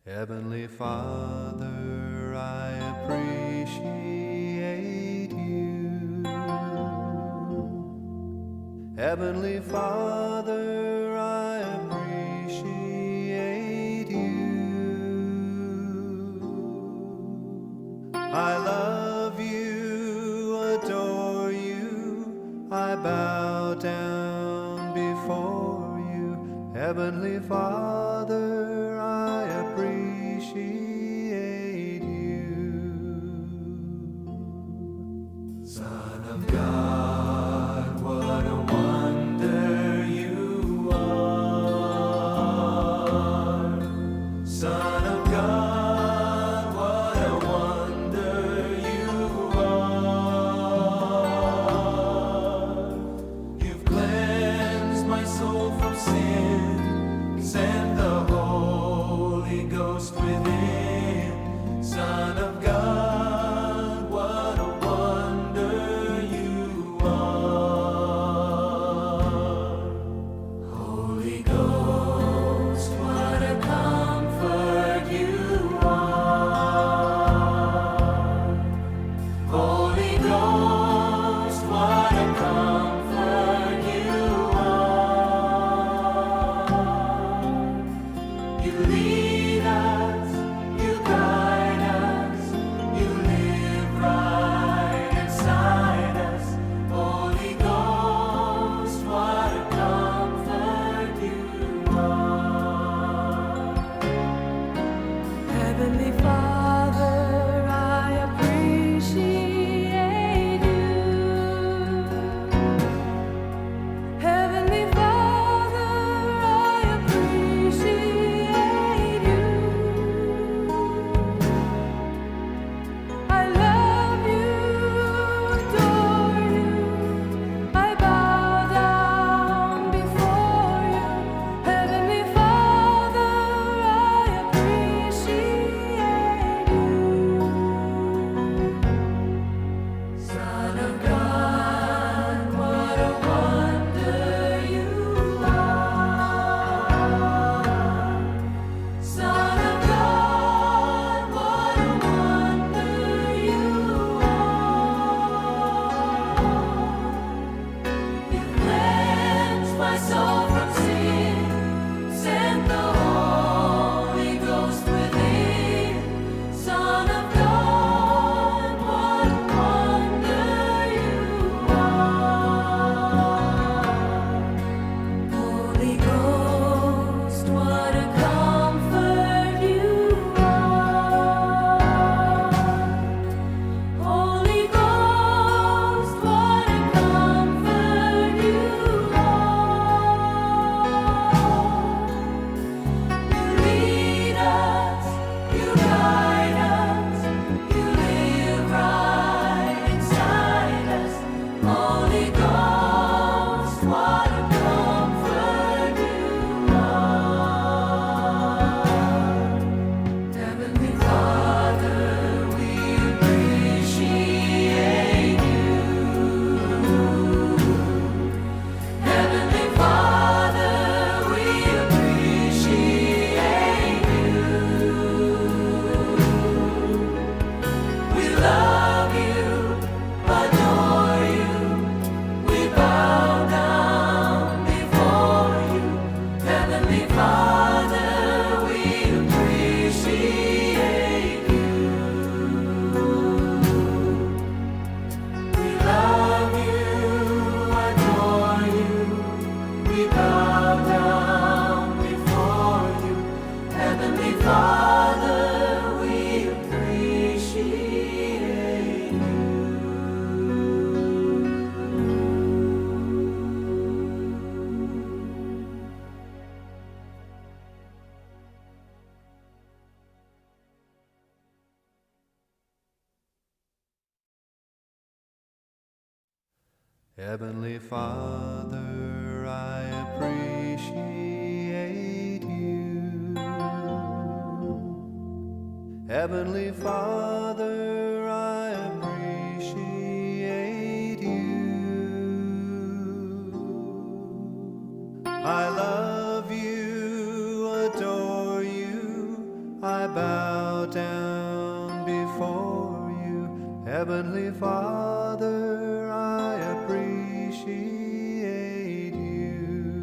Heavenly Father, I appreciate you. Heavenly Father, I appreciate you. I love you, adore you, I bow down before you. Heavenly Father, I appreciate you. Son of God, what a wonder you are. Son of God, what a wonder you are. You've cleansed my soul from sin, sent the Holy Ghost within. Son of God, what a wonder you are. Holy Ghost, what a comfort you are. Holy Ghost, what a comfort you are. You lead us, you guide us, you live right inside us. Holy Ghost, what a comfort you are. Heavenly Father, I appreciate you. Heavenly Father, I appreciate you. I love you, adore you. I bow down before you. Heavenly Father, I appreciate you. Son of God, what a wonder you are. Son of God, what a wonder you are. You cleansed my soul from sin, sent the Holy Ghost within. Son of God, what a wonder you are. Holy Ghost, what a comfort you are. Holy Ghost, what a comfort you are. You lead us, you guide us, you live right inside us. Holy Ghost, what a comfort you are. Heavenly Father, we appreciate you. Heavenly Father, we appreciate you. We love you, adore you. We bow down before you. Heavenly Father, we appreciate you. We love you, adore you. We bow down before you. Heavenly Father, we appreciate you. Heavenly Father, I appreciate you. Heavenly Father, I appreciate you. I love you, adore you. I Heavenly Father, I appreciate you.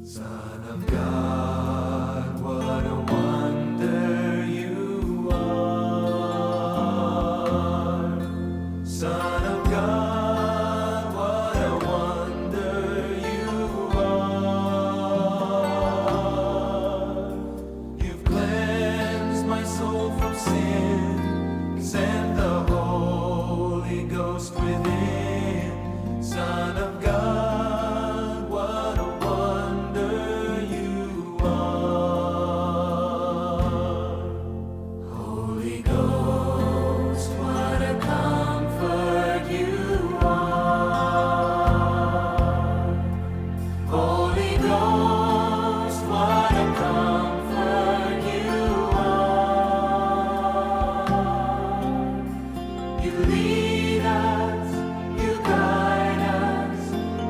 Son of God, what a wonder you are. Son of God, what a wonder you are. You've cleansed my soul from sin, sent the Holy Ghost within. Son of God, what a wonder you are. Holy Ghost, what a comfort you are. Holy Ghost, what a comfort you are. You lead us, you guide us,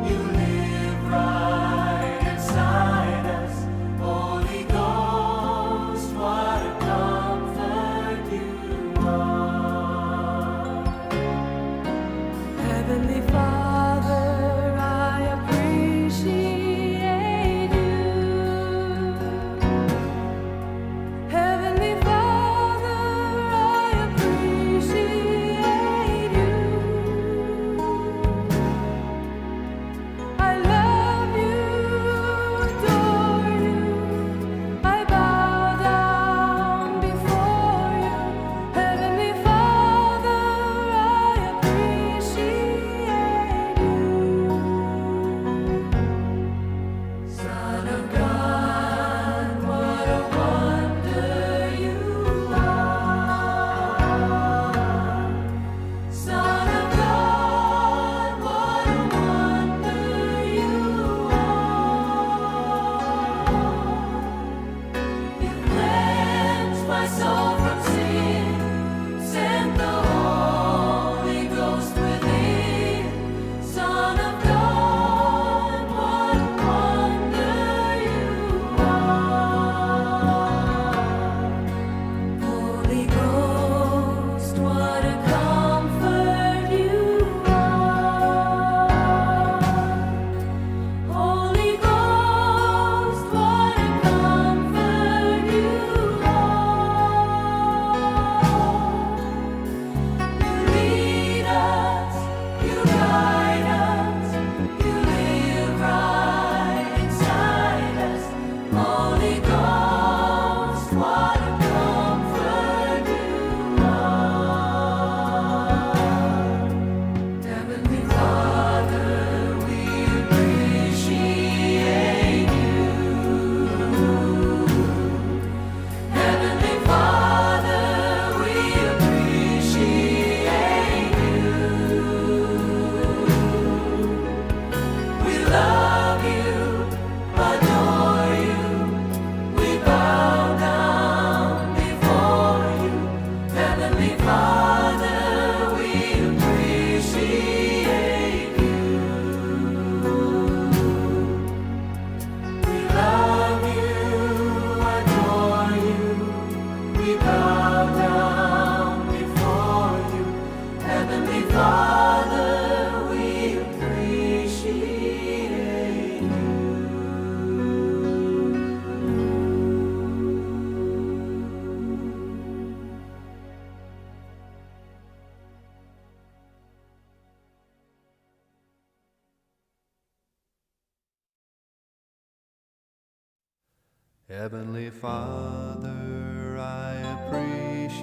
you live right inside us. Holy Ghost, what a comfort you are. Heavenly Father, I appreciate you. Heavenly Father, I appreciate you. I love you, adore you. I bow down before you. Heavenly Father, I appreciate you. Son of God, what a wonder you are. Son of God, what a wonder you are. You cleansed my soul from sin, sent the Holy Ghost within. Son of God, what a wonder you are. Holy Ghost, what a comfort you are. Holy Ghost, what a comfort you are. You lead us, you guide us, you live right inside us. Holy Ghost, what a comfort you are. Heavenly Father, we appreciate you. Heavenly Father, we appreciate you. We love you, adore you. We bow down before you. Heavenly Father, we appreciate you. We love you, adore you. We bow down before you. Heavenly Father, we appreciate you. Heavenly Father, I appreciate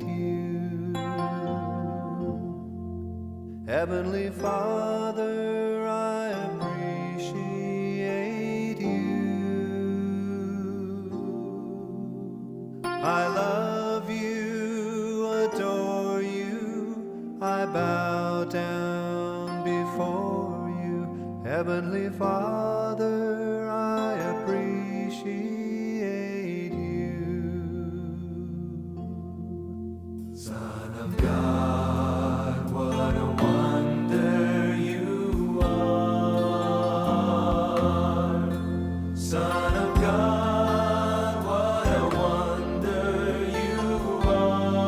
you. Heavenly Father, I appreciate you. I love you, adore you, I bow down before you. Heavenly Father, I appreciate you. Son of God, what a wonder you are. Son of God, what a wonder you are.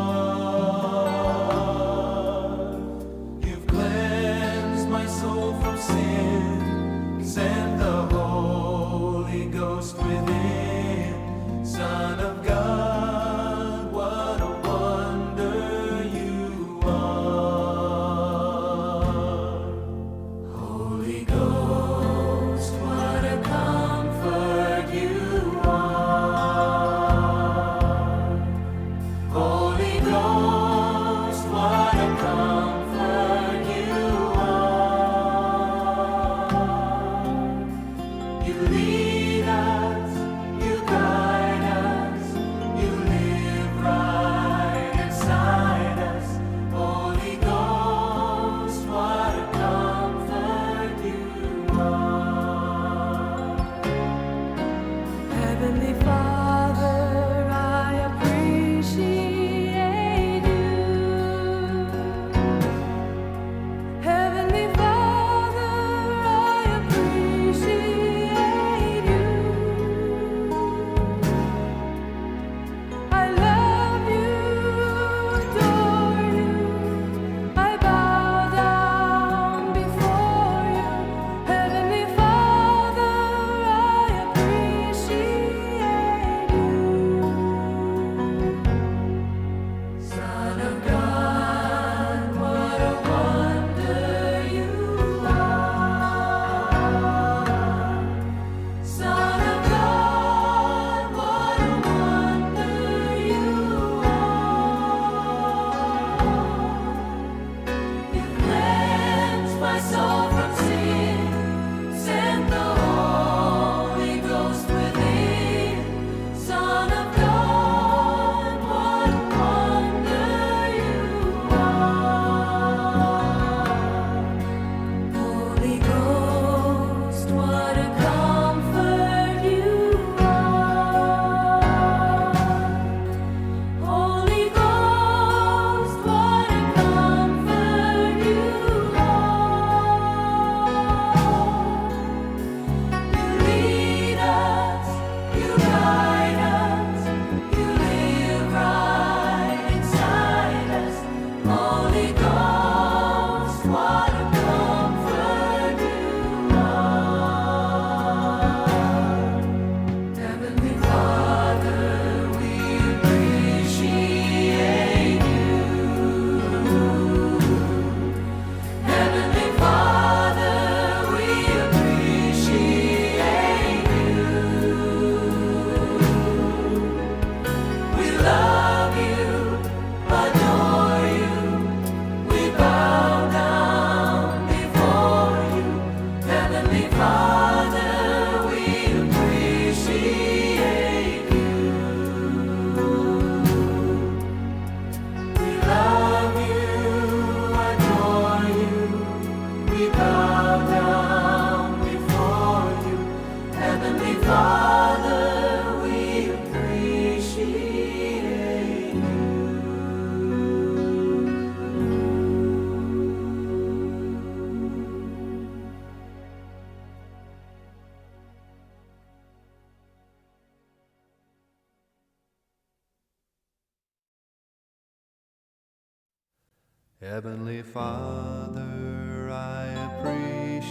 Heavenly Father, I appreciate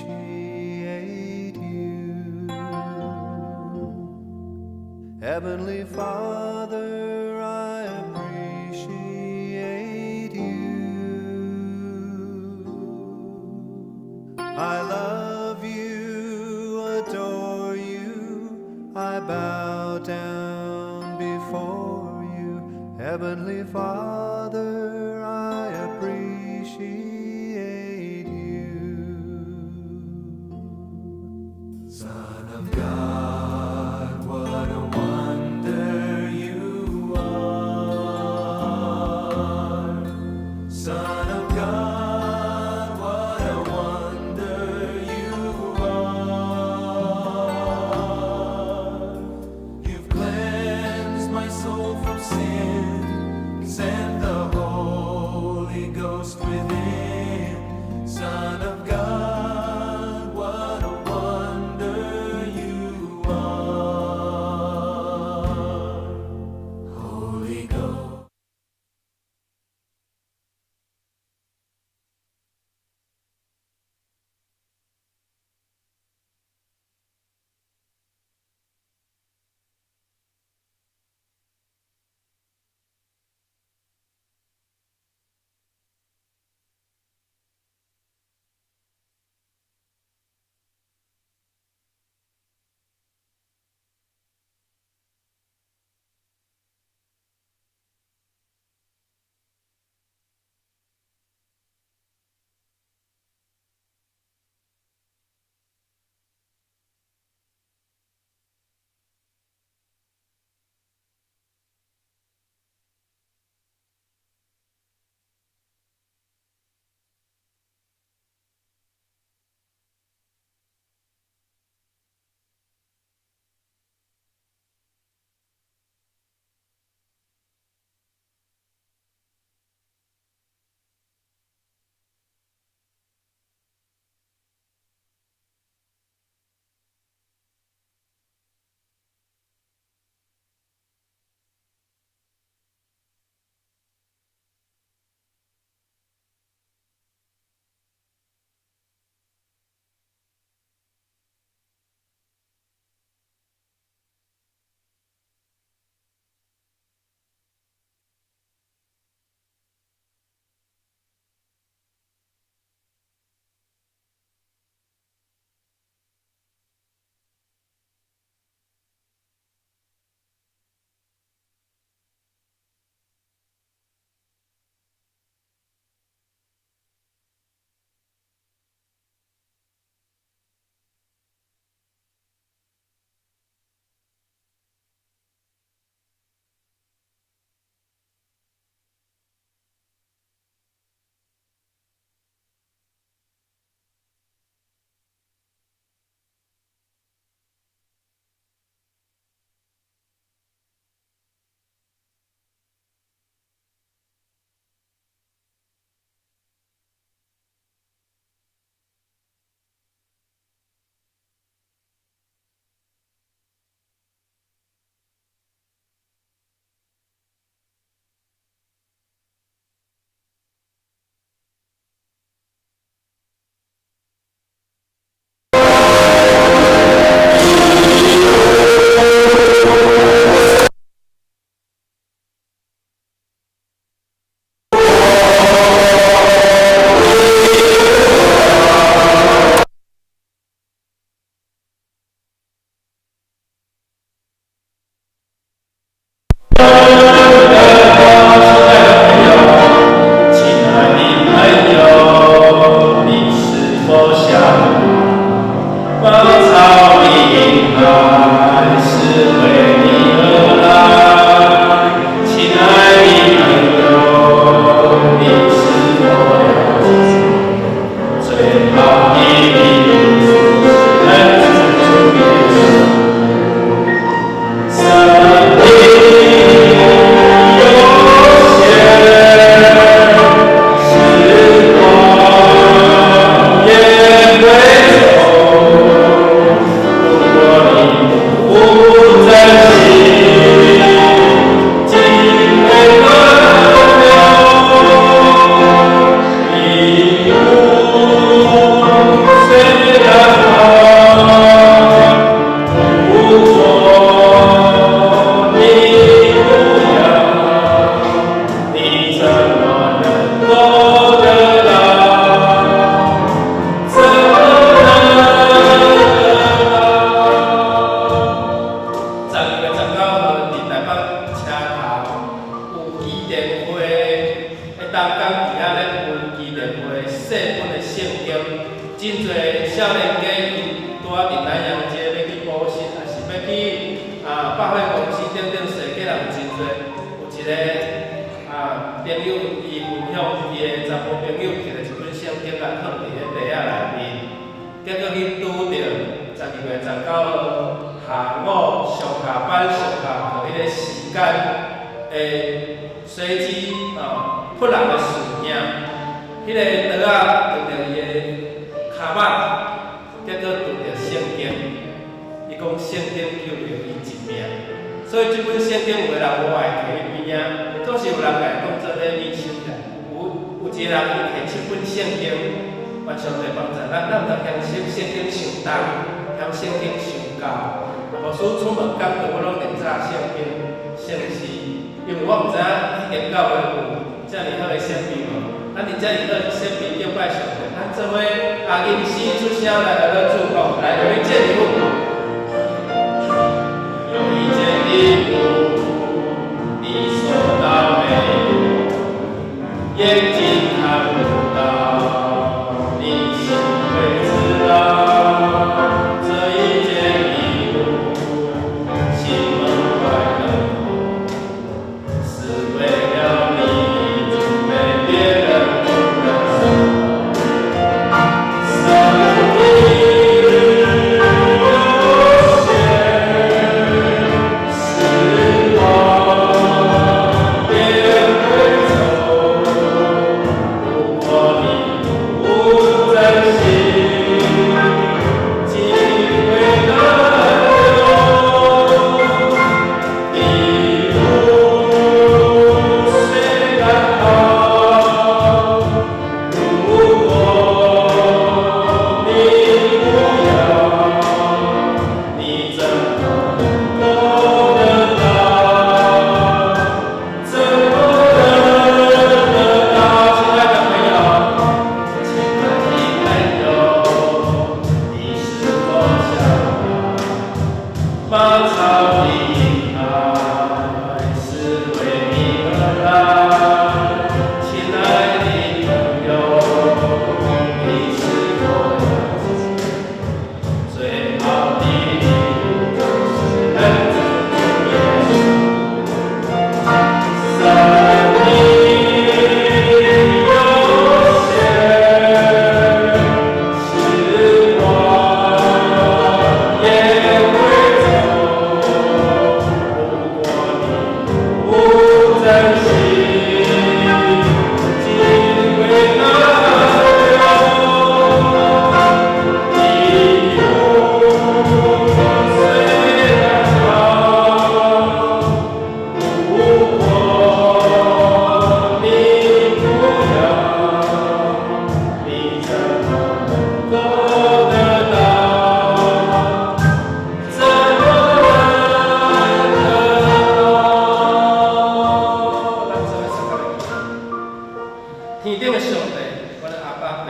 you. Heavenly Father, I appreciate you. I love you, adore you, I bow down before you. Heavenly Father, I appreciate you. Son of God, what a wonder you are. Son of God, what a wonder you are. You've cleansed my soul from sin, sent the 聖經。真濟少年家𪜶拄仔佇南陽街欲去補習，抑是欲去百貨公司等等，踅街人真濟。有一个朋友伊分享伊的查埔朋友提著一本聖經共囥佇咧袋仔內面，結果去拄著12月19號下午上下班上下課彼个時間會隨機撲人的事件，彼个刀仔揬著伊的跤肉，結果拄著聖經，伊講聖經救了伊一命，所以這本聖經有的人無愛提佇邊仔，總是有人共伊當做禮物收起來。有一个人伊提七本聖經，願上帝幫助咱，咱毋通嫌聖經傷重，嫌聖經傷厚。牧師出門講道，我攏連紮聖經、聖詩，因為我毋知影彼間教會有遮爾好的設備無。咱佇遮爾好的設備敬拜上帝，咱做伙阿吟詩出聲來來來祝福，來有一件禮物，有一件禮物，你收到沒有？眼睛看不到，你心會知道。這一件禮物，心門外等候，是為了你準備，別人不能收。生命有限，時光也會走，如果你不珍惜，機會難有。禮物雖然好，如果你不要，你怎麼能夠得到？怎麼能得到？親愛的朋友，親愛的朋友，你是否想到馬槽的嬰孩是為你而來？親愛的朋友，你是否了解？最好的禮物就是認識主耶穌。生命有限，時光也會走，如果你不珍惜，機會難有。禮物雖然好，如果你不要，你怎麼能夠得到？怎麼能得到？咱做伙相共來祈禱。天頂的上帝，阮的阿爸父，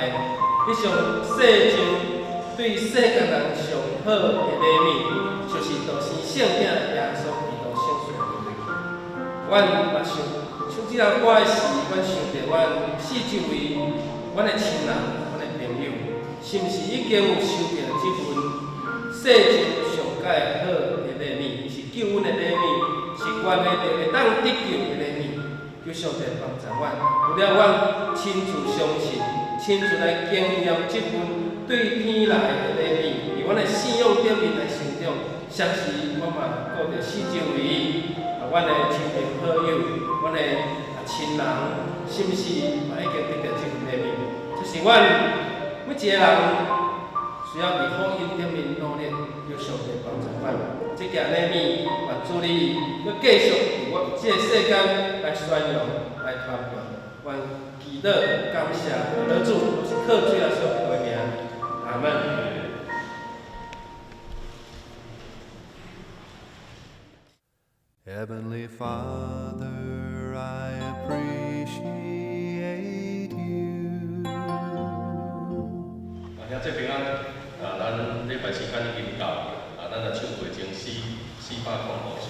你上世上對世間人上好的禮物，就是道生聖子耶穌基督聖水。阮嘛想，唱這首歌的時，阮想著阮四周圍，阮的親人、阮的朋友，是毋是已經有收著這份世上上蓋好的禮物，是救恩的禮物，是關係著會當得救的禮物。求上帝幫助阮，除了阮親自相信、親自來經驗這份對天來的禮物，佇阮的信仰頂面來成長，相信我嘛顧著四周圍，阮的親朋好友、阮的親人，是毋是嘛已經得著這份禮物？就是阮每一个人需要佇福音頂面努力，求上帝幫助阮。這件禮物，願主你閣繼續佇我這个世間來宣揚、來傳播。願祈禱感謝老主，是靠主耶穌基督的名，阿門。 Heavenly Father, I appreciate you. 啊，兄弟平安。啊，咱禮拜時間已經到，啊，咱來唱回情詩405首。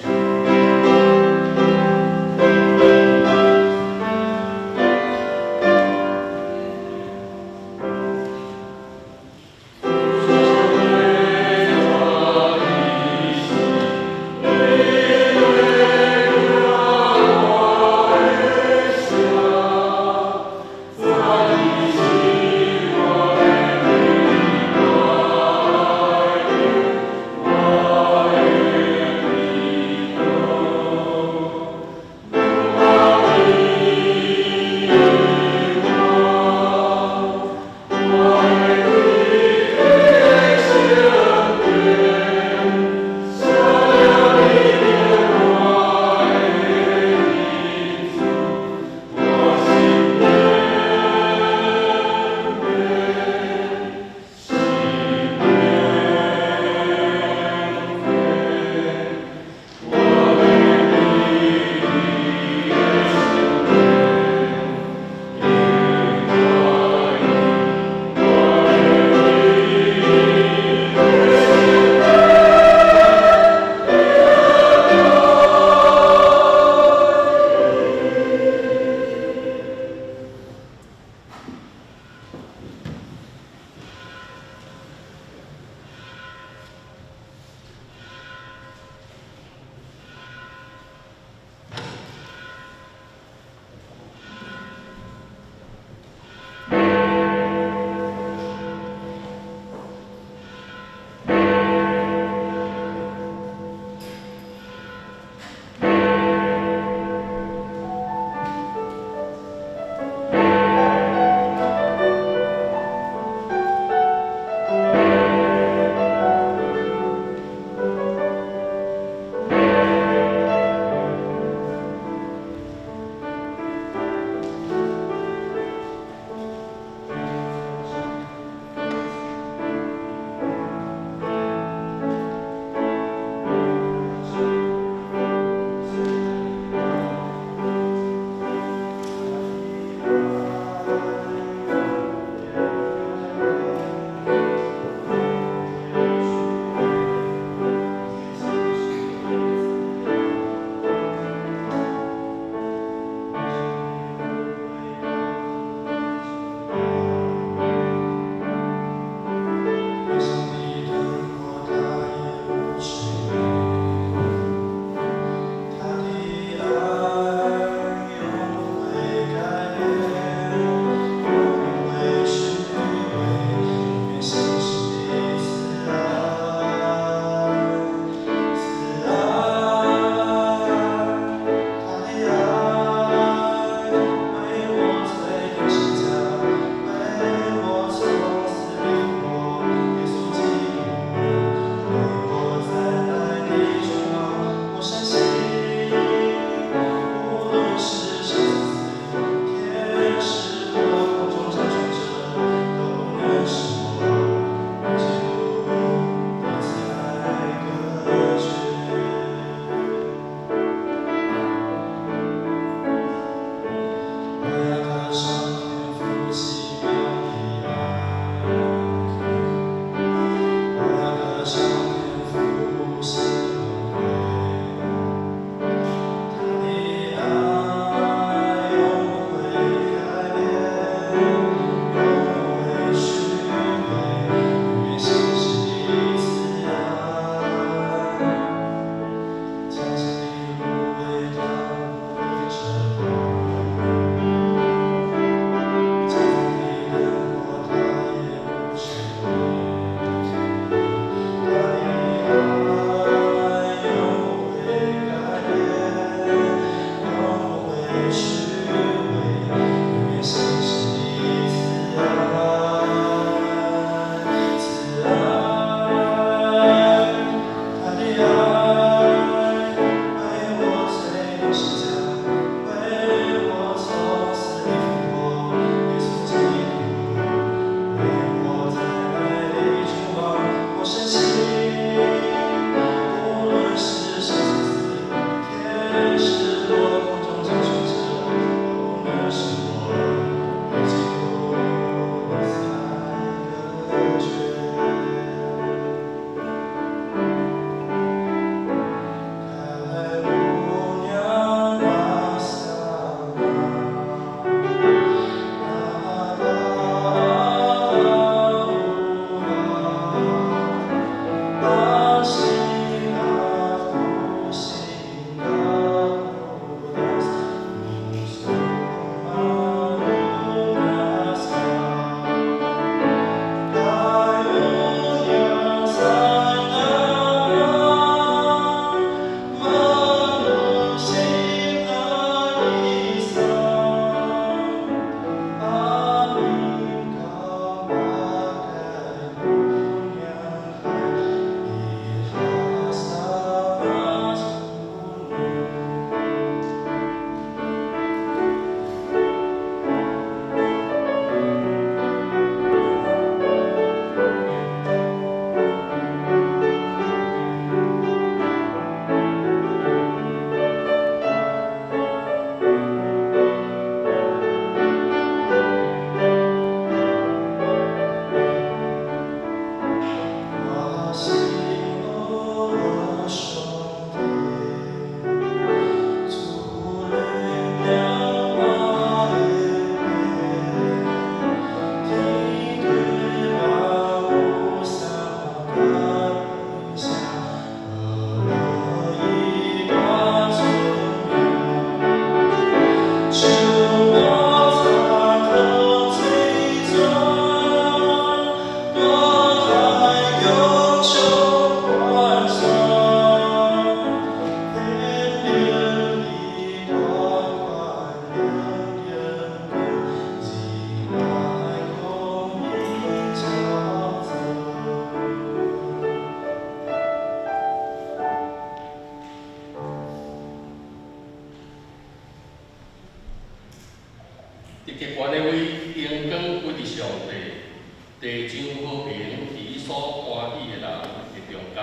地將和平佇伊所歡喜的人的中間。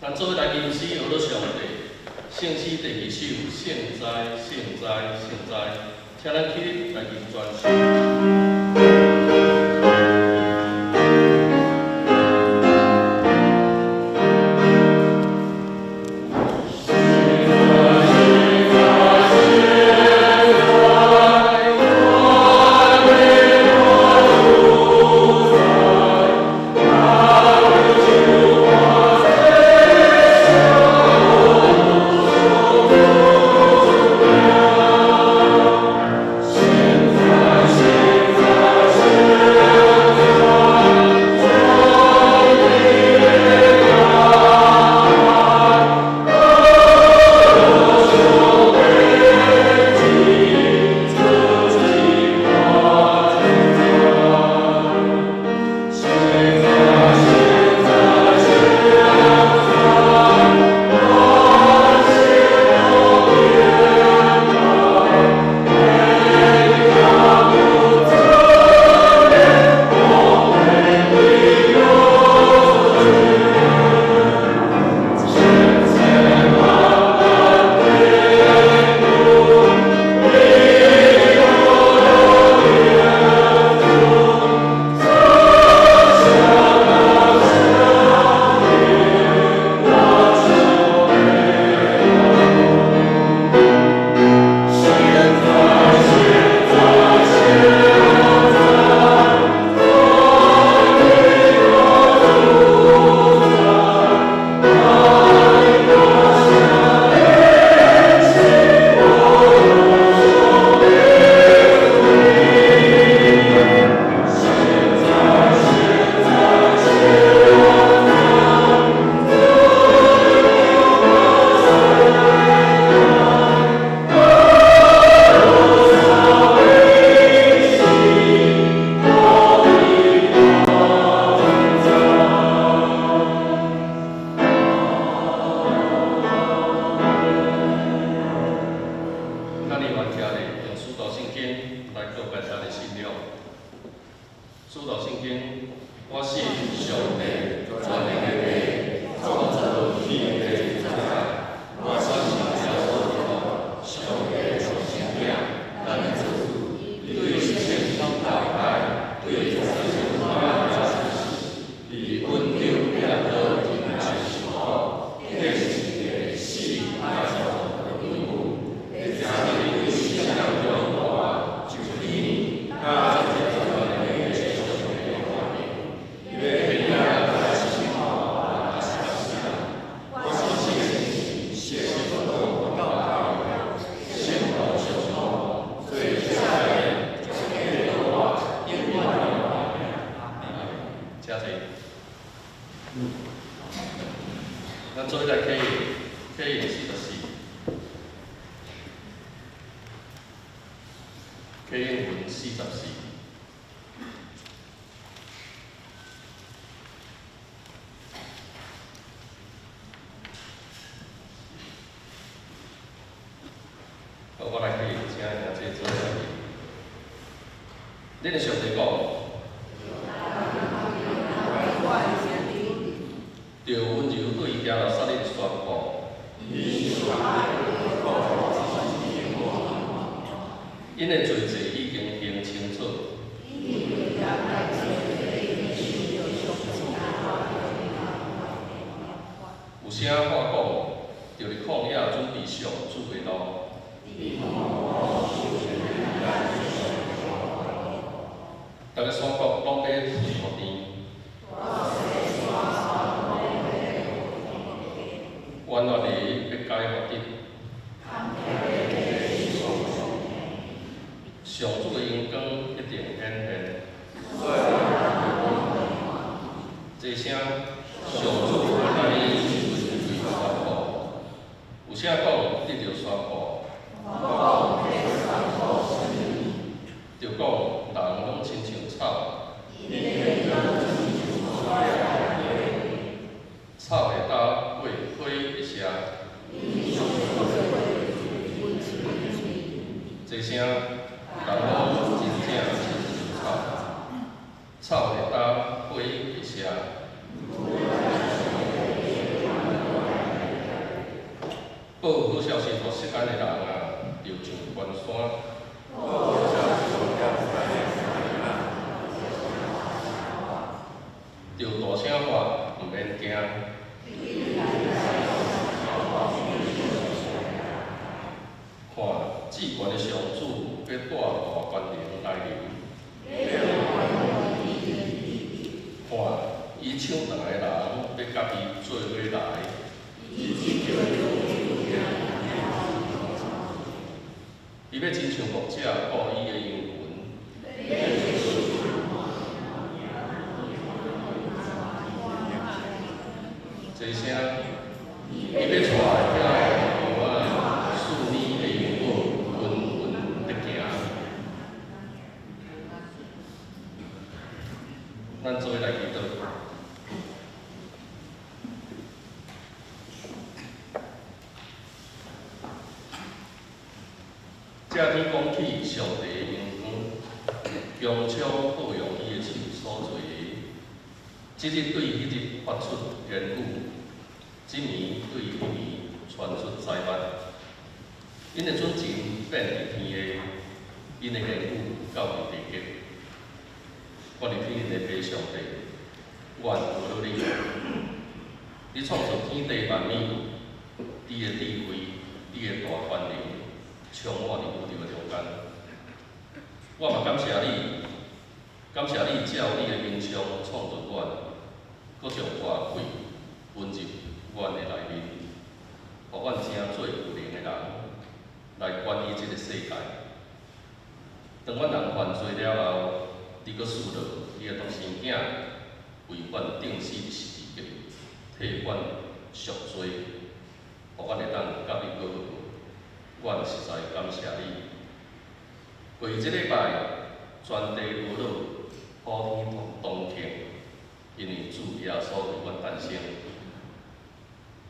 咱做伙來吟詩，學做上帝。聖詩第二首，聖哉，聖哉，聖哉，請咱起立來吟全首。咱永遠徛咧，用使徒聖經來告白咱的信仰。使徒聖經，我信上帝，全能的父，創造天地主宰。我相信耶穌基督，上帝的獨生子，咱的主，伊對聖靈大愛，對十字架來死，佇本丟彼拉多人來受苦，釘十字架死，埋葬，復活，而且對死人中復活，就天，佮全能的上帝看見，伊欲變來審判活人死人。我相信聖徒教會，聖徒相通，罪赦免，身體復活，永遠的活。請坐。咱做伙來啟應，啟應44，啟應文44。好，我來去，請兄弟做伙來去。恁的上帝講，著溫柔對耶路撒冷宣布，𪜶的罪債已經還清楚。有啥話講，著佇曠野準備上主的路。逐个山谷攏欲退予甜，彎彎的欲改予直。上主的榮光一定顯現。這聲上主按呢對宣布，有啥講得著宣布，就講人攏親像草，草會焦，花會謝。這聲人攏真正親像草，草會焦火的声。報好消息予錫安的人啊，著上懸山。著大聲喊，毋免驚。看，至懸的上主欲帶大權能來臨。看，伊搶轉來的人欲佮伊做伙來。伊欲親像牧者顧伊的羊群。這聲，伊欲帶遐的羊仔，四乳的羊羔，穩穩的行。咱做伙來祈禱。這天講起上帝的榮光，強槍報用伊的手所做的，這日對彼日發出言語，這暝對彼暝傳出災難。𪜶的準繩遍佇天下，𪜶的言語到佇地極。我佇天頂的父上帝，阮求你，你創造天地萬物，你的智慧，你的大權能，充滿佇宇宙的中間。我嘛感謝你，感謝你照你的形象創造阮，閣將活氣噴入阮的內面，予阮成做有靈的人，來管理這个世界。當阮人犯罪了後，你閣賜落你的獨生囝，為阮釘死佇十字架，替阮贖罪，予阮會當佮你和好。阮實在感謝你。過去這禮拜，全地哀樂，普天同慶，因為主耶穌為阮誕生。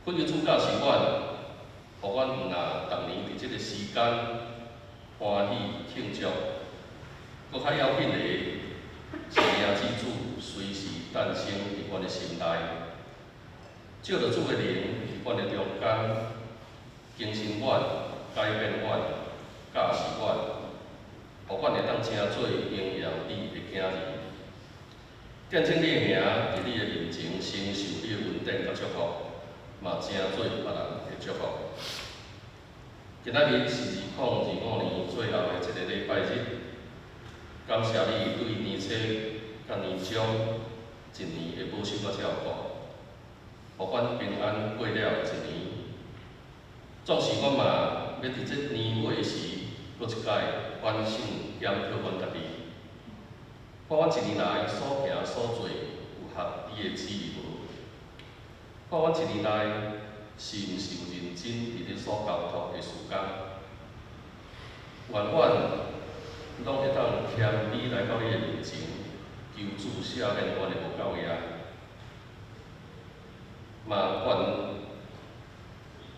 懇求主教示阮，予阮毋若逐年佇這个時間歡喜慶祝，閣較要緊的是領之主隨時誕生佇阮的心內，借著主的靈佇阮的中間，更新阮、改變阮、教示阮，予阮會當成做榮耀你的囝兒。見證你的名佇你的面前承受你的恩典佮祝福，嘛成做別人的祝福。今仔日是2025年最後的一个禮拜日，感謝你對年初佮年終一年的保守佮照顧，予阮平安過了一年。縱使阮嘛欲佇這年尾時，閣一擺反省檢討阮家己，看阮一年來所行所做有合你的旨意無？看阮一年來是毋是有認真佇你所交託的事工？願阮攏會當謙卑來到你的面前，求主赦免阮的無夠額，嘛願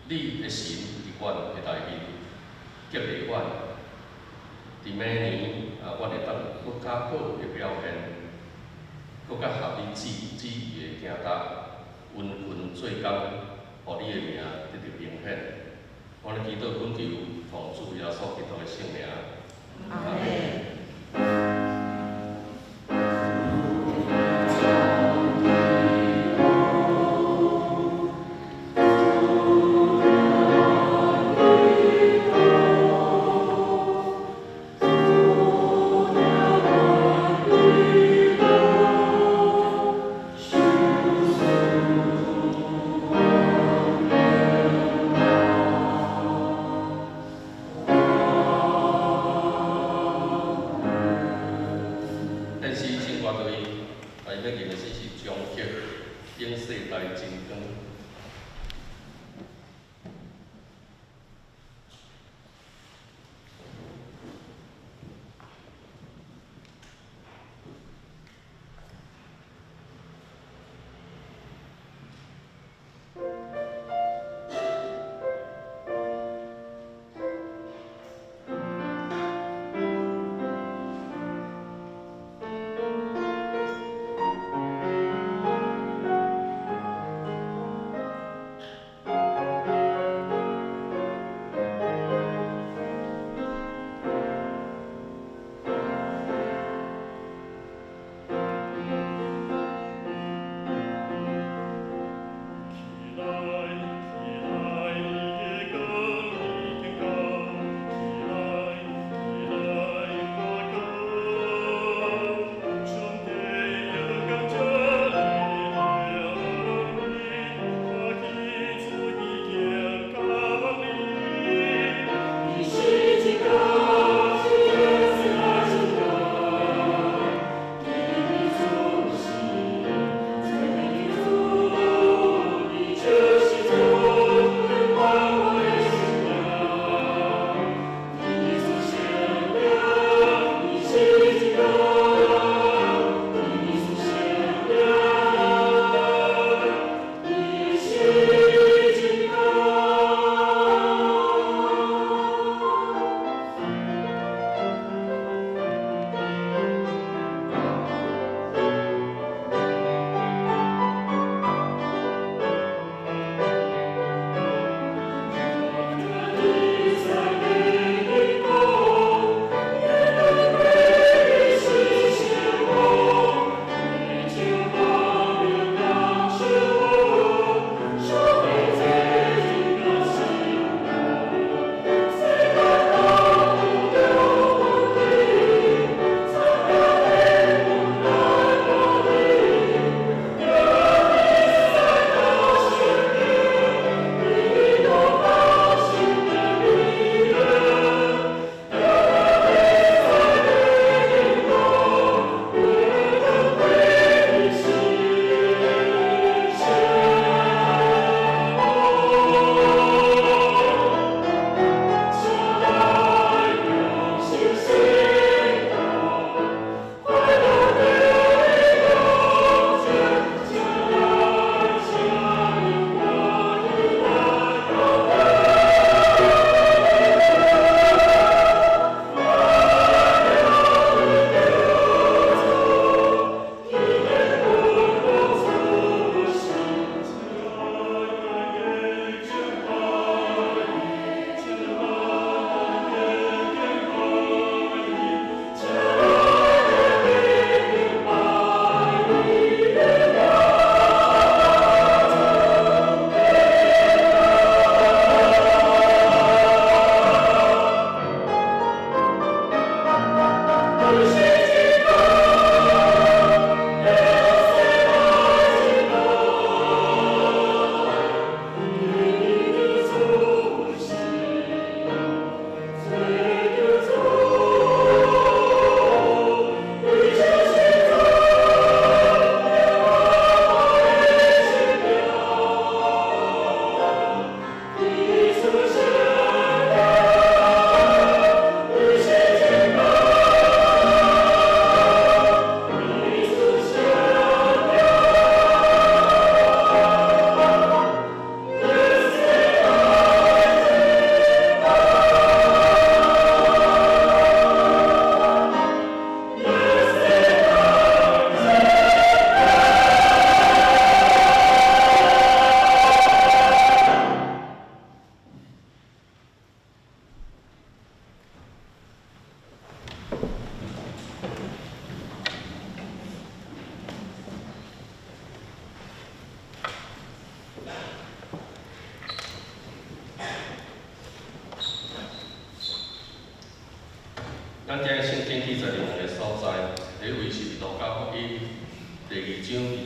你的神佇阮的內面激勵阮，佇明年啊，阮會當閣較好的表現，閣較合你旨意的行動，殷勤做工，予你的名得著榮顯。我咧祈禱懇求，奉主耶穌基督的聖名。阿們。電視唱歌隊，啊，伊欲吟的詩是張克，永世代真光。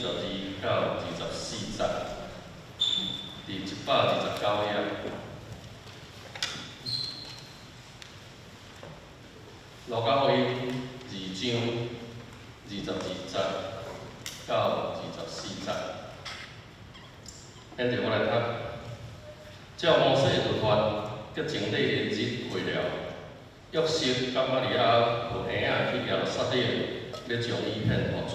22到24節，佇129頁。路加福音二章22節到24節。現在我來讀，照摩西的律法，潔淨禮的日過了，約瑟佮瑪利亞抱嬰仔去耶路撒冷，欲將伊獻予主。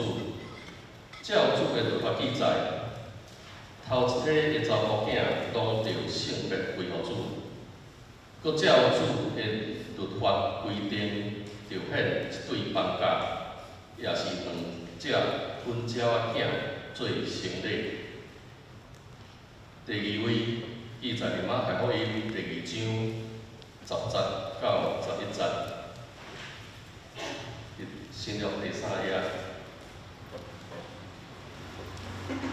照主的律法記載，頭一胎的查埔囝攏著聖別歸予主。閣照主的律法規定，著獻一對斑鴿，抑是兩隻粉鳥仔囝做牲禮。第二位記載佇馬太福音第二章10節到11節，新約第三頁，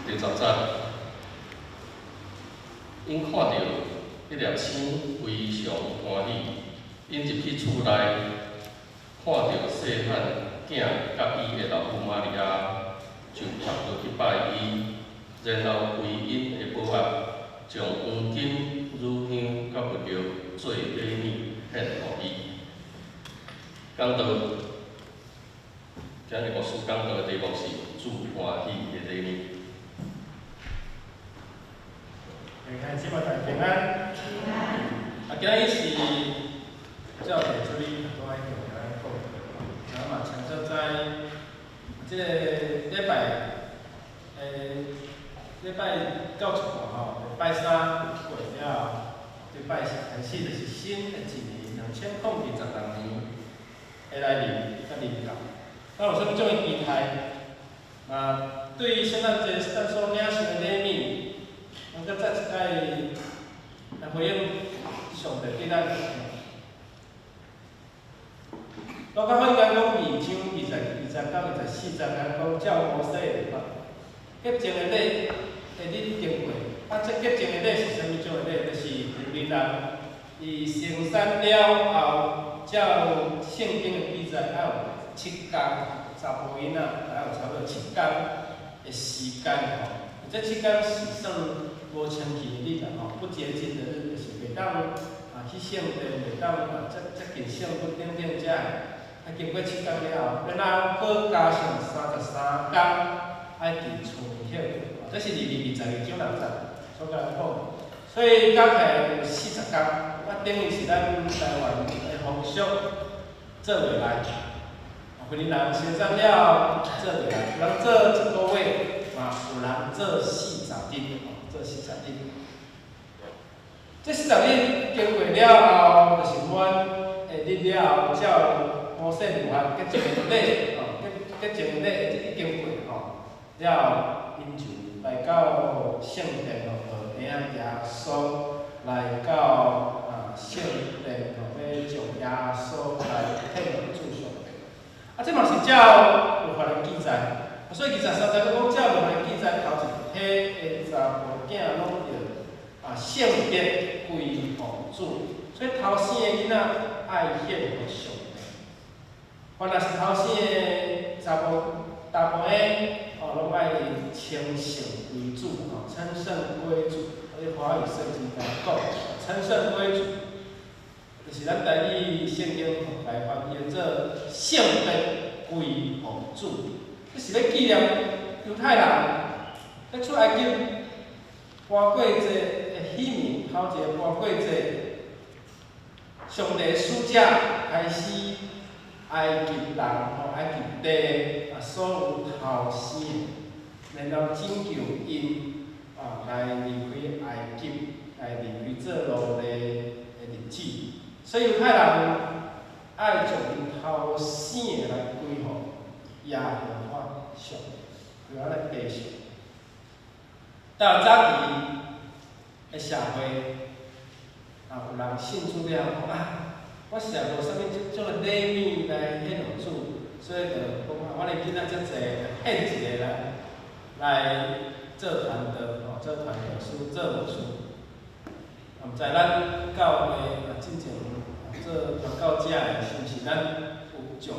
第十節，𪜶看著彼粒星非常歡喜，𪜶入去厝內，看著細漢囝佮伊的老母瑪利亞，就伏落去拜伊，然後開𪜶的寶盒，將黃金、乳香佮沒藥做禮物獻予伊。講道，今日牧師講道的題目是主歡喜的禮物。平安，姊妹大家平安。啊，今日是照例處理都愛共大家講，然後嘛，請做在這个禮拜，禮拜到一半吼，拜三過了後，禮拜四開始就是新的一年，2026年的來臨，才臨到。那有啥物種的期待？嘛，對於聖誕節咱所領受的禮物，咱閣再一擺來回應上帝對咱的。路加福音講二章22節到24節，講照摩西的律法，潔淨的禮的日經過。啊，這潔淨的禮是啥物種的禮？就是利未人伊生產了後，照聖經的記載，愛有七工，查埔囡仔愛有差不多七工的時間吼。這七工是算無清氣的日啦吼，不潔淨的日，就是袂當啊去聖殿，袂當啊接接近聖物等等遮的。啊，經過七工了後，然後閣加上33工，愛佇厝內歇困。這是佇22章6節所共咱講。所以加起來有40工，啊，等於是咱台灣的風俗做袂來。婦人生產了做袂來，有人做一個月，嘛有人做四十日，吼，做四十日。這四十日經過了後，就是滿的日了後，照摩西律法潔淨的禮，吼，潔潔淨的禮已經過吼，了後𪜶就來到聖殿吼，抱嬰仔耶穌來到啊聖殿吼，欲將耶穌來獻予主上帝。啊，這嘛是照律法的記載，所以23節閣講照律法的記載，頭一胎的查埔囝攏著啊聖別歸予主，所以頭生的囡仔愛獻予上帝。凡若是頭生的查埔查埔嬰，哦，攏愛稱聖歸主，吼，稱聖歸主。啊，華語聖經共講，稱聖歸主，就是咱台語聖經來翻譯做聖別歸予主。這是咧紀念猶太人咧出埃及搬過節的喜年，頭一个搬過節，上帝使者開始埃及人吼，埃及地啊所有頭生的，然後拯救𪜶啊來離開埃及，來離開做奴隸的日子。所以猶太人愛將𪜶頭生的來歸予耶和華上帝，歸予咱的父神。到早期的社會，啊，有人信主了後講啊，我實在無啥物這種的禮物來獻予主，所以就講啊，我的囡仔遮濟，獻一个來來做傳道，吼，做傳道師，做牧師。啊，毋知咱教會啊，進前做傳教者的，是毋是咱有將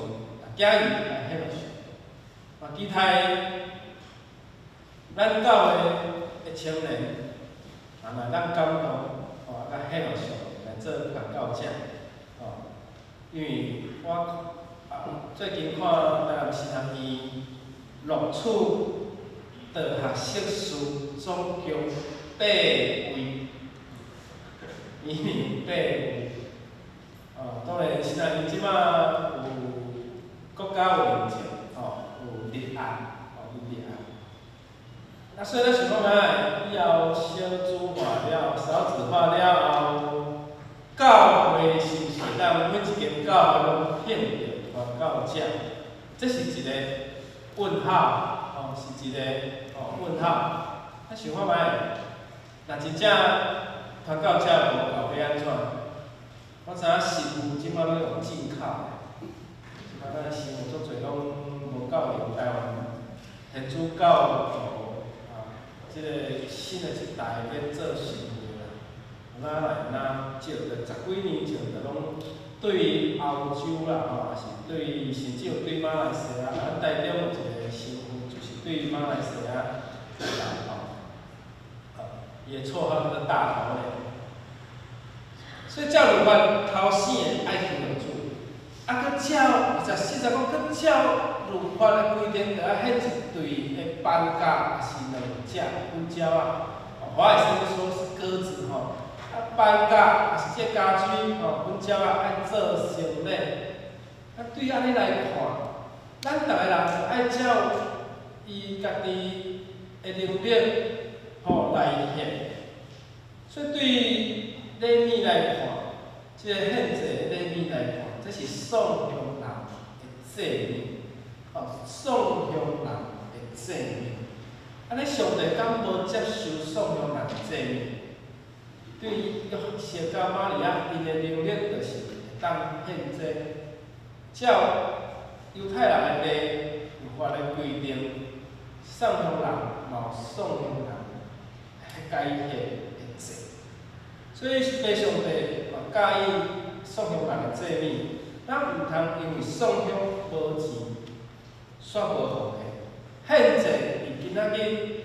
囝兒來獻予上帝？嘛，期待咱教會的青年，啊，若咱感動，吼，咱獻予上帝來做傳教者，吼，因為我啊最近看台南神學院錄取道學碩士總共八位，伊八位，哦，當然神學院這馬有國家有認證，吼，有立案，吼，有立案。啊，所以咱想講啊，以後少子化了，少子化了後，教會是毋是會當每一間教會攏聘著傳教者？這是一個問號，吼，是一個吼問號。咱想看覓，若真正傳教者無夠，欲按怎？我知影神父這擺攏用進口的，這擺咱神父足濟攏無夠用台灣天主教徒啊，這個新的一代咧做神父啦，哪來哪少，就十幾年前就攏對歐洲啦吼，抑是對甚至有對馬來西亞，咱台中有一個神父就是對馬來西亞來吼，伊的綽號叫做大頭臉。所以照律法頭生的愛獻予主，啊，閣照24節講，閣照律法的規定，著愛獻一對的斑鴿，抑是兩隻粉鳥仔。華語聖經說是鴿子吼，啊斑鴿抑是這家雞吼，粉鳥仔愛做成禮。啊，對按呢來看，咱逐个人就愛照伊家己的能力吼來獻。所以對禮物來看，這個獻祭禮物來看，這是送予人的祭物，哦，送予人的祭物。按呢，上帝敢無接受送予人的祭物？對約瑟佮瑪利亞，𪜶的能力就是會當獻祭，照猶太人的禮律法的規定，送予人嘛有送予人該獻的祭。所以，父上帝嘛佮意送予人的祭物，咱毋通因為送予無錢，煞無奉獻。獻祭佇今仔日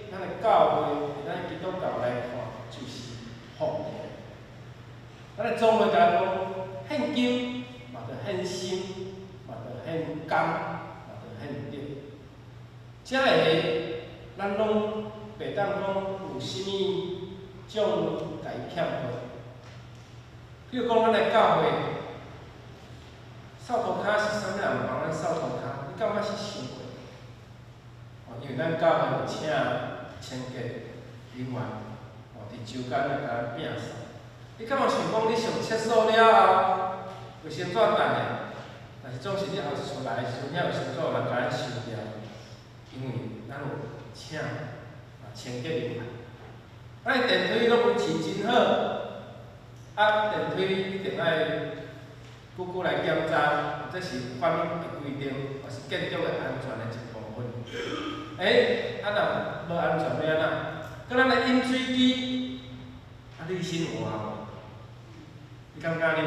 咱的教會，佇咱基督教來看，就是奉獻。咱的總會共咱講，獻金嘛著獻心，嘛著獻工，嘛著獻德。這个咱攏袂當講有啥物種共伊欠缺。比如講，咱來教會，掃塗跤是啥物人幫咱掃塗跤？你敢捌去想過？哦，因為咱教會有請清潔人員，哦，佇週間來共咱摒掃。你敢有想講，你上廁所了後，衛生紙等下，但是總是你後一出來的時陣，遐衛生紙有人共咱收掉，因為咱有請啊清潔人員。咱的電梯攏維持真好，啊，電梯一定愛久久來檢查，這是法律的規定，也是建築的安全的一部分。欸，啊若無安全欲按怎？閣咱的飲水機，啊濾芯有效無？你敢敢啉？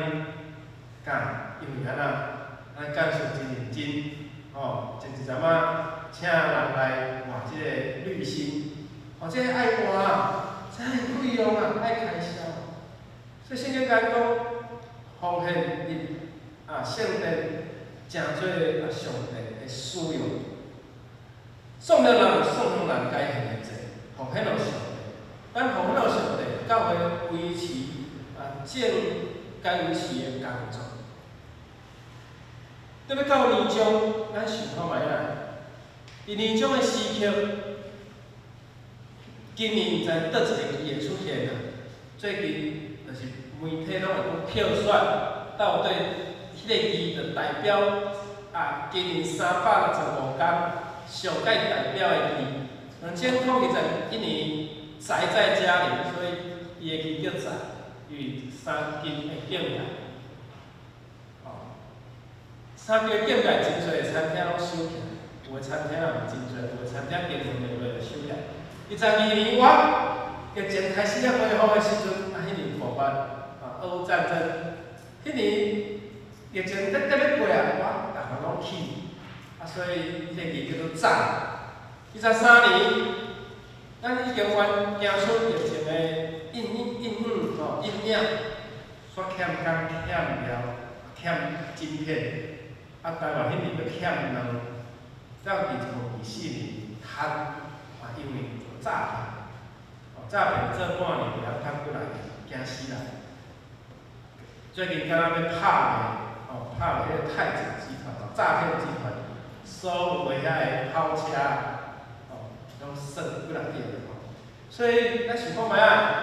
敢，因為按怎？咱幹事真認真，吼，前一陣仔請人來換這個濾芯，哦，這個愛換，這愛費用啊，愛開銷。所以聖經共咱講，奉獻入啊聖殿，成做啊上帝的使用。送予人送予人該獻的祭，奉獻予上帝。咱奉獻予上帝，教會維持啊正該維持的工作。特別到年終，咱想看覓啊？佇年終的時刻，今年毋知佗一個字會出現啊？最近就是媒體攏會講票選，到底彼個字就代表啊，今年365工上蓋代表的字。2021年宅在家裡，所以伊的字叫宅，因為三更的警戒。哦，三更的警戒，真濟餐廳攏收起來，有的餐廳也毋真濟，有的餐廳經營袂落就收起來。22年我疫情開始咧恢復的時陣，啊，彼年爆發啊，俄烏戰爭，彼年疫情咧咧欲過啊，我逐項攏去，啊，所以彼個字叫做戰。23年咱已經冤行出疫情的陰影、陰影吼、陰影，煞欠工欠料、欠晶片，啊，台灣彼邊閣欠卵，到2024年趁啊，因為詐騙，哦，詐騙做半年袂曉趁過來，驚死人。最近敢若欲拍賣，哦，拍賣彼个太子集團，詐騙集團，所有的遐个跑車，哦，攏算幾若億吼。所以咱想看覓仔，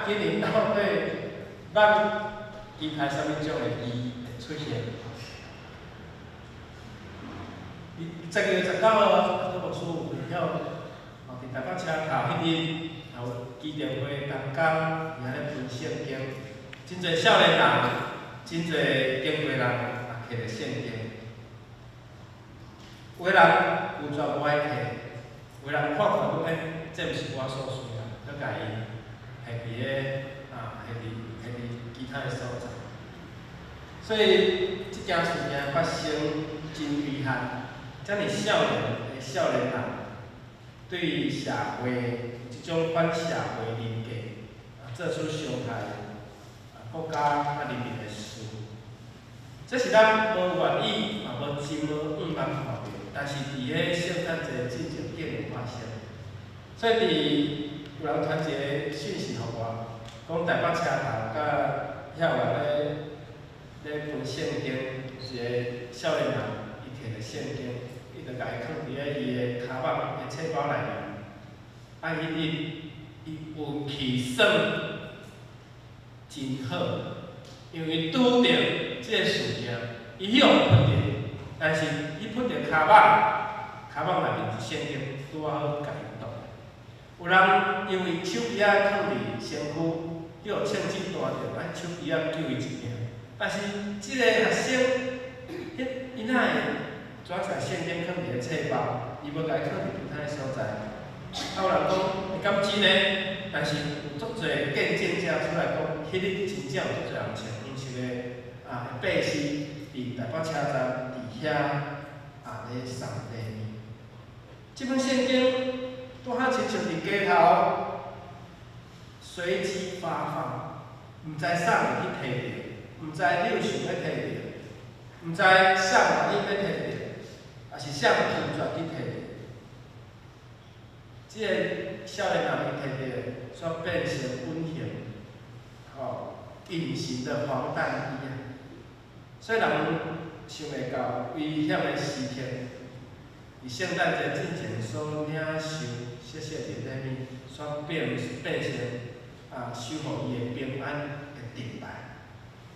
今年到底咱期待啥物種的字會出現？12月19號，阿杜牧師有分享，哦，佇台北車頭彼日，也有基甸會同工佇遐咧分聖經，真濟少年人，真濟經過人也摕著聖經。有的人拒絕無愛摕，有的人看看講，欸，這毋是我所需啊，閣共伊下佇咧啊，下佇下佇其他的所在。所以，這件事件發生真遺憾，遮爾少年的少年人，對社會這種反社會人格，啊，做出傷害啊國家啊人民的事。這是咱無願意，嘛無真無向望看著，但是佇咧聖誕節進前竟然發生。所以佇有人傳一个訊息予我，講台北車頭佮遐有人咧咧分聖經，一個少年人伊摕著聖經，伊就共伊囥佇咧伊的跤衲的冊包內面。啊，彼日伊運氣算真好，因為拄著這個事件，伊彼予噴著，但是伊噴著跤衲，跤衲內面是聖經，拄仔好共伊擋。有人因為手機仔囥佇身軀，予槍子彈著，咱手機仔救伊一命。但是這個學生，彼伊哪會轉將聖經囥佇咧冊包，伊無共伊囥佇其他的所在。啊，有人講會敢真的？但是有足濟見證者出來講，彼日真正有足濟人穿黃色的啊背心，佇台北車站佇遐啊咧送禮物。這本聖經拄好親像佇街頭隨機發放，毋知啥會去提著，毋知你有想欲提著，毋知啥原因欲提著，抑是啥拒絕去提著。這个少年人伊提著，煞變成隱形，吼隱形的防彈衣啊！所以人想袂到危險的時刻，佇聖誕節進前所領受小小的禮物，煞變變成啊守護伊的平安的盾牌。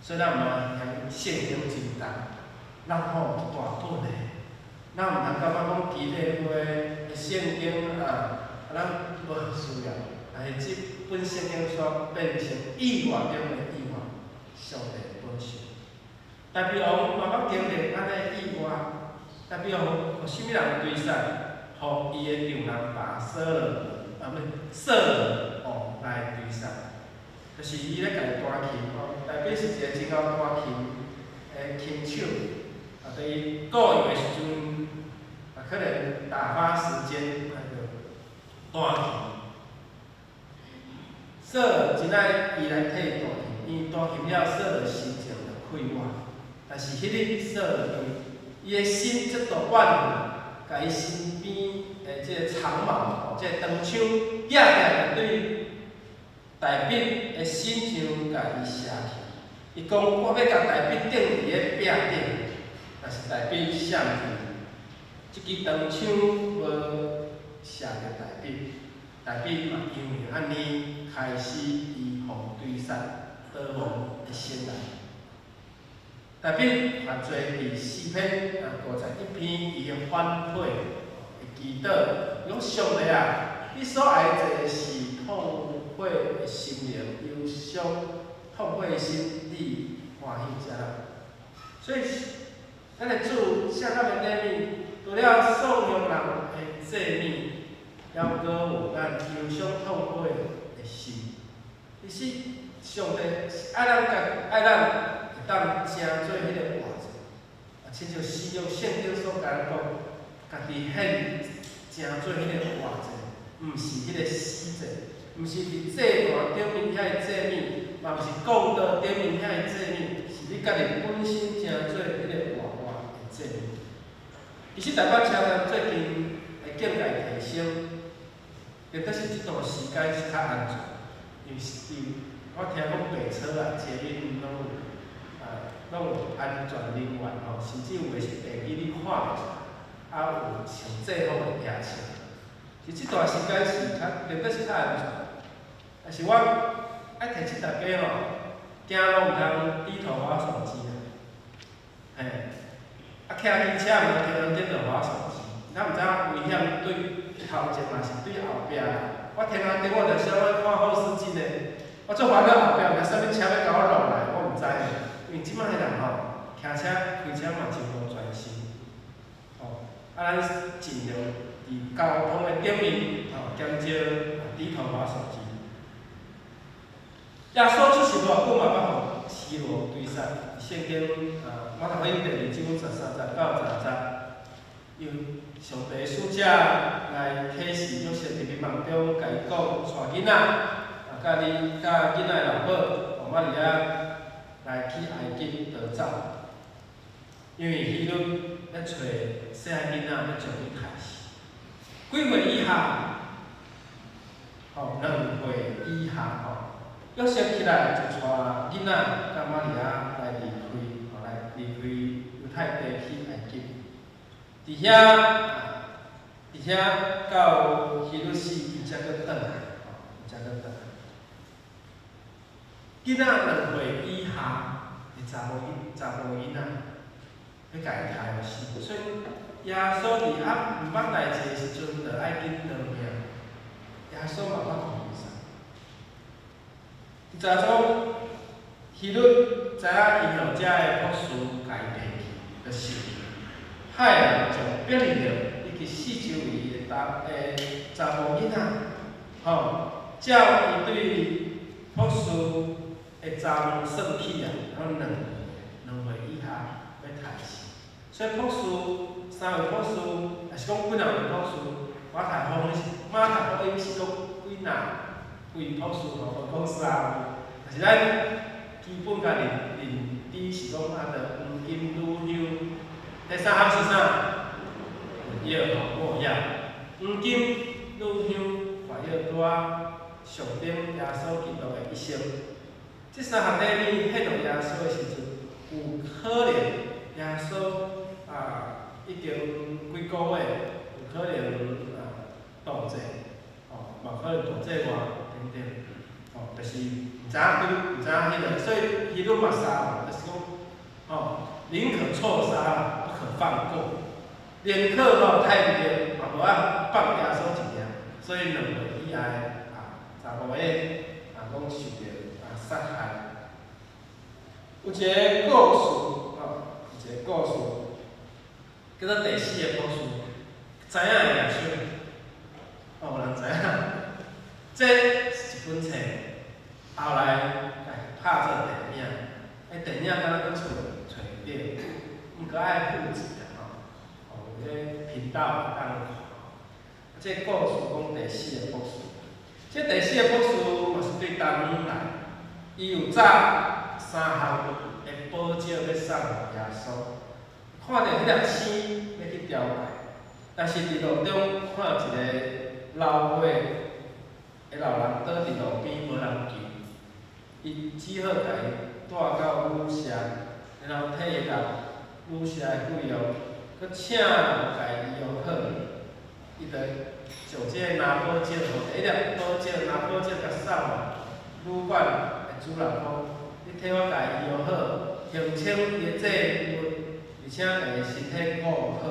所以咱嘛嫌聖經真重，咱吼足大本的，咱毋通感覺講基列會的聖經啊，咱無需要。但是這本聖經煞變成意外中的意外，上帝保守。大衛王嘛捌經歷按呢意外，大衛王予啥物人追殺？予伊的丈人爸掃羅，啊毋是掃羅王來追殺，就是伊咧共伊彈琴吼。大衛是一個真𠢕彈琴的琴手，啊，佇伊顧閒的時陣，啊，可能打發時間，啊，就彈琴。掃羅真愛伊來替伊彈琴，因為彈琴了，掃羅心情就快活。但是彼日掃羅因為伊的心這度怨恨，共伊身邊的這個長矛吼，這個長槍舉起來，對大衛的身上共伊射去。伊講：我欲共大衛釘佇咧壁頂，但是大衛射毋去，這支長槍無射著大衛。大衛嘛因為按呢開始伊予追殺逃亡的生涯。大衛犯罪佇詩篇啊51篇，伊的反悔的祈禱，講上帝啊，你所愛的是痛悔的心靈，憂傷痛悔的心，你歡喜遮啦。所以，咱的主赦咱的禮物，除了送予人的祭物，猶閣有咱憂傷痛悔的心。其實，上帝是愛咱家，愛咱會當成做彼个活祭，啊，親像新約聖經所共咱講，家己獻成做彼个活祭，毋是彼个死祭。是佇祭壇頂面遐个祭物，嘛毋是講道頂面遐个祭物，是你家己本身成做彼个活活的祭物。其實台北車站最近的境界提升，特別是這段時間是較安全，因為是我聽講白車啊、捷運攏有啊，攏有安全人員吼，甚至有的是地基你看袂出來，啊有穿制服的騎車。其實這段時間是較，特別是較安全。但是我愛提醒大家吼，行路毋通低頭滑手機啊，嘿，啊騎機車毋通停紅燈就滑手機，咱毋知影危險對頭前嘛是對後壁。我停紅燈我就想欲看後視鏡呢，我足煩惱後壁有啥物車欲共我落來，我毋知。因為這擺的人吼，騎車開車嘛真無專心，吼，啊咱盡量佇交通的頂面吼，減少低頭滑手機。耶穌出世偌久嘛，捌予希羅追殺。聖經啊，馬太福音第二章13節到15節，由上帝使者來啟示約瑟佇美夢中，共伊講，帶囡仔，啊，佮你佮囡仔的老母，瑪利亞來去埃及逃走，因為希律欲揣細漢囡仔，欲將伊殺死。幾歲以下？吼，2歲以下吼。約瑟起來就帶囡仔佮瑪利亞來離開，吼來離開猶太地去埃及。佇遐，佇遐到希律死，伊才閣轉來，吼，伊才閣轉來。囡仔2歲以下的查某囡仔，欲共伊刣予死，所以耶穌佇猶毋捌代誌的時陣，就愛緊逃命。耶穌嘛捌予伊殺。第十章，希律知影伊後者的僕侍共伊騙去，就生氣，派人將伯利恆以及四周圍的查某囡仔，吼，照伊對僕侍的查某算起啊，攏兩歲以下欲刣死。所以僕侍三位僕侍，抑是講幾若位僕侍，馬太福音是講幾若位僕侍吼，無講三位，但是咱基本共認知是講啊，著黃金乳香，第三項是啥？藥吼，沒藥。黃金乳香沒藥拄仔象徵耶穌基督的一生。這三項禮物獻予耶穌的時陣，有可能耶穌啊已經幾個月，有可能啊墮濟，吼，嘛可能墮濟外等等，吼，就是毋知影對，毋知影彼个，所以希律嘛殺，就是講，吼，寧可錯殺，不可放過，寧可吼刣毋著，嘛無愛放耶穌一命，所以兩歲以下的啊查某的啊，攏受著啊殺害。有一个故事，吼，有一个故事，叫做第四个故事，知影的舉手，哦，有人知影。這是一本冊，後來共拍做電影，彼電影敢若閣揣揣著，毋過愛付錢啦吼，哦，有彼頻道會當看。這故事講第四个博士，這第四個博士嘛是對東來，伊有紮三項的寶石欲送予耶穌，看著彼粒星欲去朝拜，但是佇路中看一個老歲的老人倒佇路邊無人救，伊只好共伊帶到旅社，然後退彼筆旅社的費用，閣請人共伊醫好，伊就將這個藍寶石吼，第一粒寶石藍寶石共送予旅館的主人講：你替我共伊醫好，還清伊的債務，而且共伊身體顧好。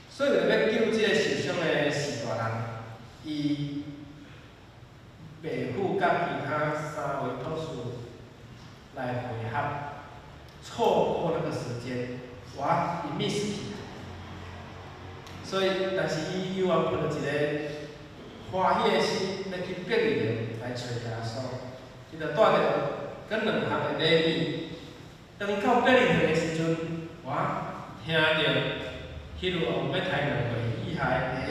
所以為著欲救這個受傷的士大人，伊袂赴佮其他三位博士來會合，錯過那個時間，哇，伊 miss 去。所以，但是伊猶原抱著一個歡喜的心，欲去伯利恆來揣耶穌。伊就帶著閣兩項的禮物。當伊到伯利恆的時陣，哇，聽著希律王欲刣兩歲以下的嬰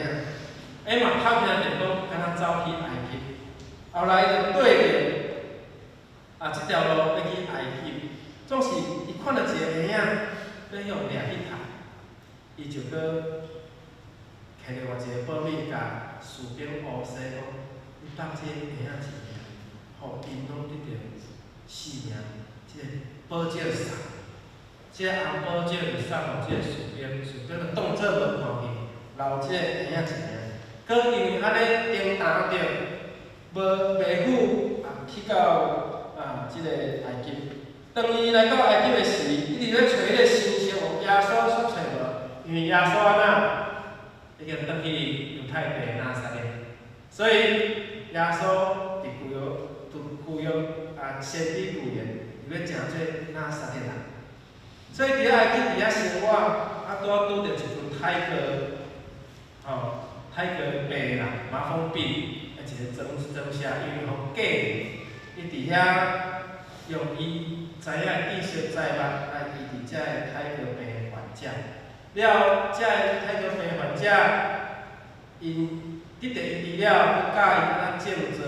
仔，嘛偷聽著講，敢若走去埃及。後來伊就對著這條路欲去埃及，總是伊看著一個嬰仔欲予掠去刣，伊就閣摕另外一个保密共士兵烏西講：你放這個嬰仔一命，予𪜶攏得著性命，這个寶石送，這个紅寶石就送予這个士兵，士兵就當做無看見，留這個嬰仔一命。閣因為按呢叮當著，無袂赴去到這个埃及。當伊來到埃及的時，一直咧揣彼个神跡，耶穌煞揣無，因為耶穌按怎已經轉去猶太地拿撒勒，所以耶穌佇舊約、佇舊約先知預言，伊欲成做拿撒勒人。所以佇埃及佇遐生活，拄仔拄著一群胎哥，吼，胎哥病啦，麻風病，一个裝裝寫，因為予隔離，伊佇遐用伊知影的知識才物來醫治這个胎哥病患者。了後，這个胎哥病患者，𪜶得著醫治了，閣教𪜶按怎種做，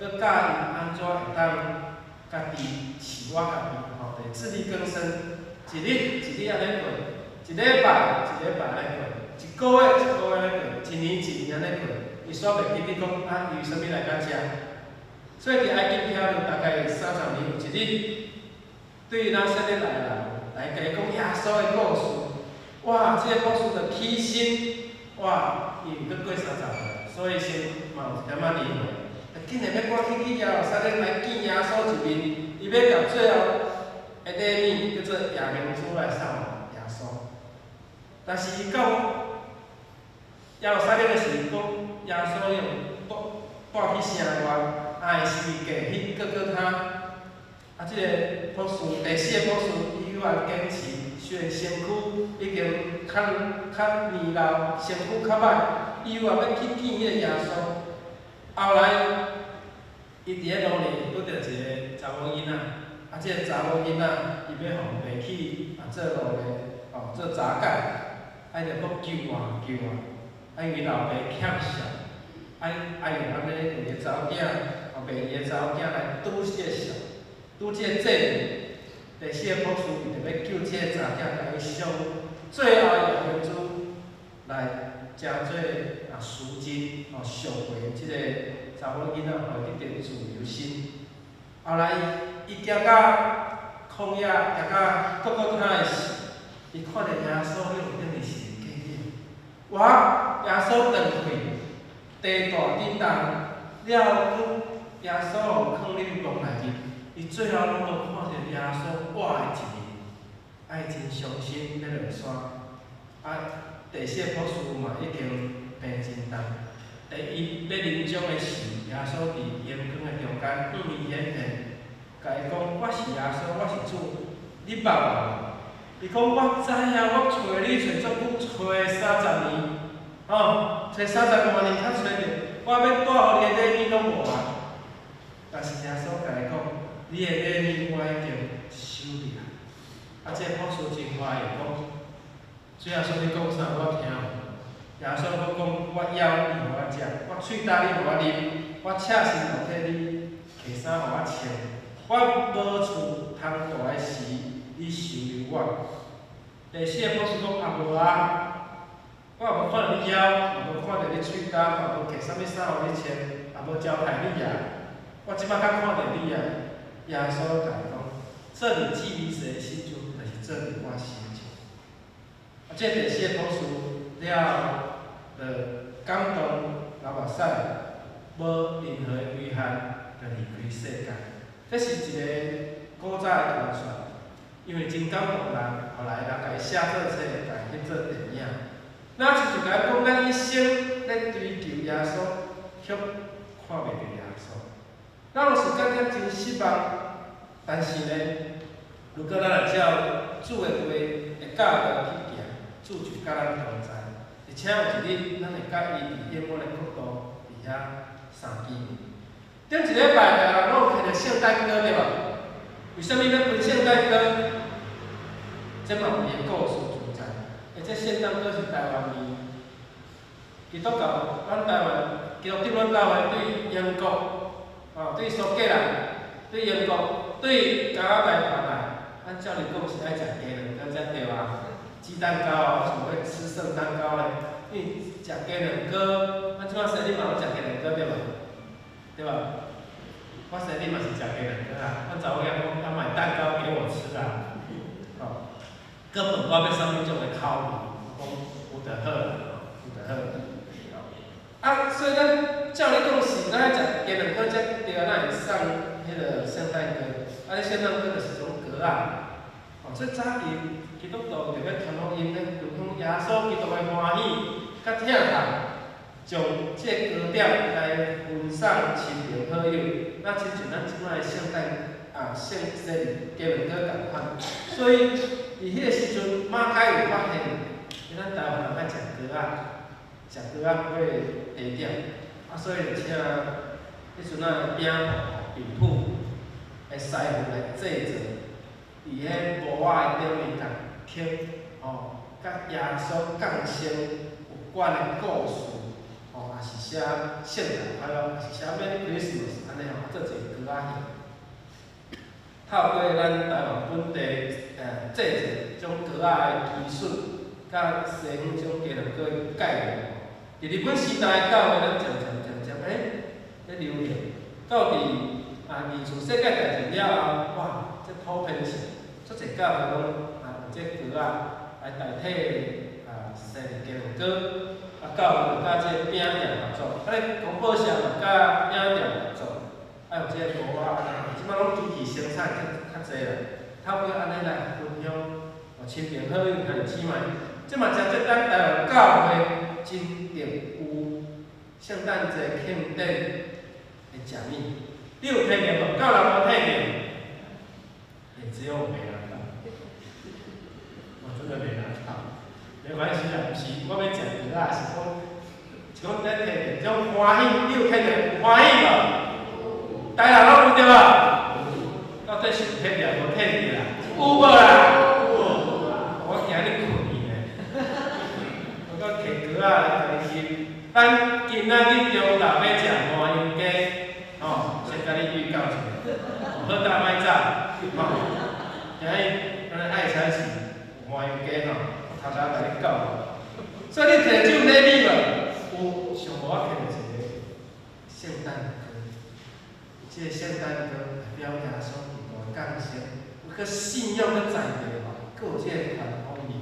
閣教𪜶按怎會當家己飼活家己，吼，就自力更生，一日一日按呢過，一禮拜一禮拜按呢過，一个月一个月按呢過，一年一年按呢過，伊煞袂記得講伊為啥物來到遮。所以佇埃及漂流大概30年有一日，對拿撒勒來的人來共伊講耶穌的故事，哇！這个故事就起身，哇！因為閣過30歲，所以先嘛有一點仔年歲，竟然欲趕緊去耶路撒冷來見耶穌一面，伊欲共最後的禮物叫做夜明珠來送予耶穌。但是伊到耶路撒冷的時，講耶穌用帶帶去城外，會是毋是過去各各他？這个博士，第四个博士，伊猶原堅持，雖然身軀已經較較年老，身軀較歹，伊猶原欲去見彼个耶穌。後來，伊佇咧路裡拄著一个查某囡仔，這个查某囡仔，伊欲予賣去做奴隸，哦，做雜工，伊就閣求啊求啊，因為老爸欠債，用按呢用伊的查某囝，賣伊的查某囝來拄這个債，拄這个債務。第四个博士為著欲救這个查某囝，共伊送最後的夜明珠來成做贖金，哦，贖回這个查某囡仔，予伊得著自由身。後來伊行到曠野，行到各各他的時，伊看著耶穌向頂面是個景。哇！耶穌斷氣，地大震動，了後閣耶穌予囥入去墓內面，伊最後攏無看著耶穌活的一面，伊真傷心欲落山。第四个博士嘛已經病真重。第伊欲臨終的時，耶穌佇螢光的中間向伊顯現，共伊講：我是耶穌，我是主，你捌我無？伊講我知影，我揣你揣足久，揣30年，吼，揣30外年才揣著，我欲帶予你的禮物攏無啊。但是耶穌共伊講：你的禮物我已經收佇啊。這个博士真歡喜，講：主耶穌你講啥我聽無。耶穌閣講：我枵你予我食，我喙焦你予我啉，我赤身露體你提衫予我穿，我無厝通蹛的時，你收留我。第四个博士講：無啊，我也無看著你枵，也無看著你喙焦，也無提啥物衫予你穿，也無招待你啊。我這擺才看著你啊。耶穌共伊講：做佇志明的心中，就是做佇我心中。這第四个博士了後，就感動流目屎，無任何的遺憾，就離開世界。這是一個古早的傳說，因為真感動人，後來人共伊寫做冊，共伊翕做電影。咱親像共伊講，咱一生咧追求耶穌，卻看袂著耶穌。咱有時感覺真失望，但是呢，如果咱若照主的話的教導去行，主就佮咱同在，而且有一日，咱會佮伊佇永遠的國度佇遐相見面。頂一禮拜，逐家人攏有摕著聖誕歌對無？為啥物欲分聖誕歌？這嘛有伊的故事存在。這聖誕歌是台灣味。基督教，咱台灣基督長老教會對英國哦，對蘇格蘭、對英國、對加拿大傳來，咱照理講是愛食雞卵糕才對啊，雞蛋糕啊，為什麼會吃聖誕糕咧？因為食雞卵糕，咱這擺生日嘛攏食雞卵糕對無？對吧？我生日嘛是食雞卵糕啊，阮查某囝講要買蛋糕給我吃啊，哦，閣問我欲啥物種的口味，我講有就好啦，有就好。啊，所以咱照理講是咱愛食雞卵糕才對啊，咱會送彼个聖誕糕，啊，這聖誕糕就是種糕仔。哦，所以早期基督徒著欲傳福音咧，就用耶穌基督的歡喜佮疼痛，將這個糕點來分送親朋好友。那親像咱這擺的聖誕啊聖生日雞卵糕仝款。所以佇彼个時陣，馬偕有發現，咱台灣人愛食糕仔，食糕仔做茶點，啊，所以就請彼陣仔餅鋪、餅鋪的師傅來製作，佇彼模仔的頂面共刻，吼，佮耶穌降生有關的故事，吼，也是寫聖誕快樂，也是寫 Merry Christmas 按呢吼，做一個糕仔形。透過咱台灣本地製作這種糕仔的技術，佮西方這種雞卵糕的概念，佇日本時代教會，咱漸漸漸漸咧流行，到佇啊二次世界大戰了後，哇，這普遍性，足濟教會攏啊用這糕仔來代替啊生日雞卵糕，啊教會就佮這個餅店合作，啊咧公報社嘛佮餅店合作，啊用這個糕仔，這擺攏機器生產較較濟啦，透過按呢來分享，哦親朋好友兄弟姊妹，這嘛誠值咱台灣教會真正有聖誕節慶典的食物，你有體驗無？敢有人無體驗？欸，只有我沒拿到，我真的沒拿到，沒關係啦，毋是我欲食糕仔，是講，是講咱體驗這種歡喜，你有體驗有歡喜無？台南攏有對無？到底是有體驗無體驗啦？有無啦？我驚你睏去咧，我閣提糕仔來共你啉。咱今仔日中晝欲食麻油雞，吼，先共你預告一下，好膽莫走，吼。今日咱的愛餐是麻油雞吼，我頭先共你講。所以你提這種禮物無？有，上無我提著一個聖誕糕，這個聖誕糕代表耶穌基督的降生，有個信仰閣在地吼，閣有這個傳統味。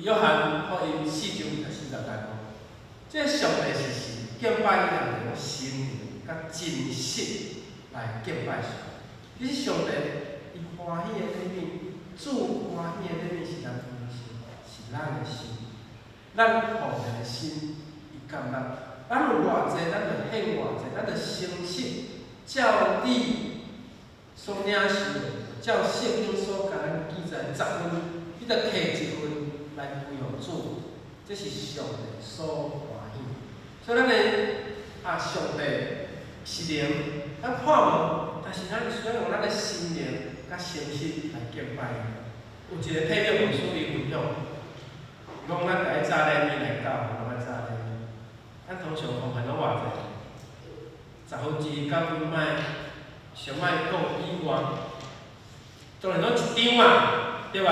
約翰福音4章40節講，這個上帝是神，敬拜伊人用心靈佮真實來敬拜上帝。其實上帝伊歡喜的禮物，主歡喜的禮物是咱本身，是咱的心，咱奉獻的心，伊感覺。咱有偌濟，咱就獻偌濟，咱就誠實，照你所領受的，照聖經所共咱記載十分，你著摕一份來歸予主，這是上帝所歡喜。所以咱的啊，上帝是靈，咱看無，但是咱需要用咱的心靈佮誠實來敬拜伊。有一個體育老師伊分享，伊講咱愛早禮物來教會，攏愛早禮物。咱通常奉獻攏偌濟？1/10九分莫，上莫講以外，當然攏一張嘛，對吧？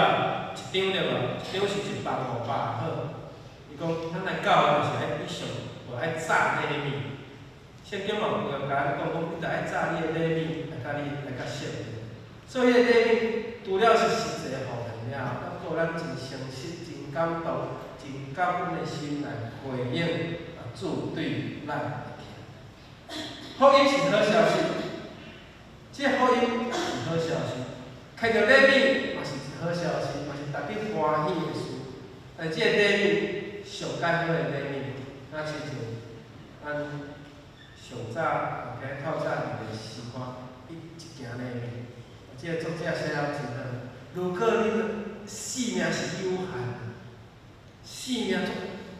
一張對無？一張是100、500好。伊講咱來教會就是愛你上無愛早禮物。聖經嘛有共咱講講，你著愛早你的禮物來共你來較聖潔。所以，彼個禮物除了是實際奉獻了後，閣咱真誠實、真感動、真感恩的心來回應啊主對咱的疼。福音是好消息，這個福音是好消息，摕著禮物嘛是一好消息，嘛是值得歡喜的事。但這個禮物上蓋好的禮物，若親像咱上早，或者透早佇个詩歌，伊一行禮物，這個作者寫了真好。如果你的性命是有限的，性命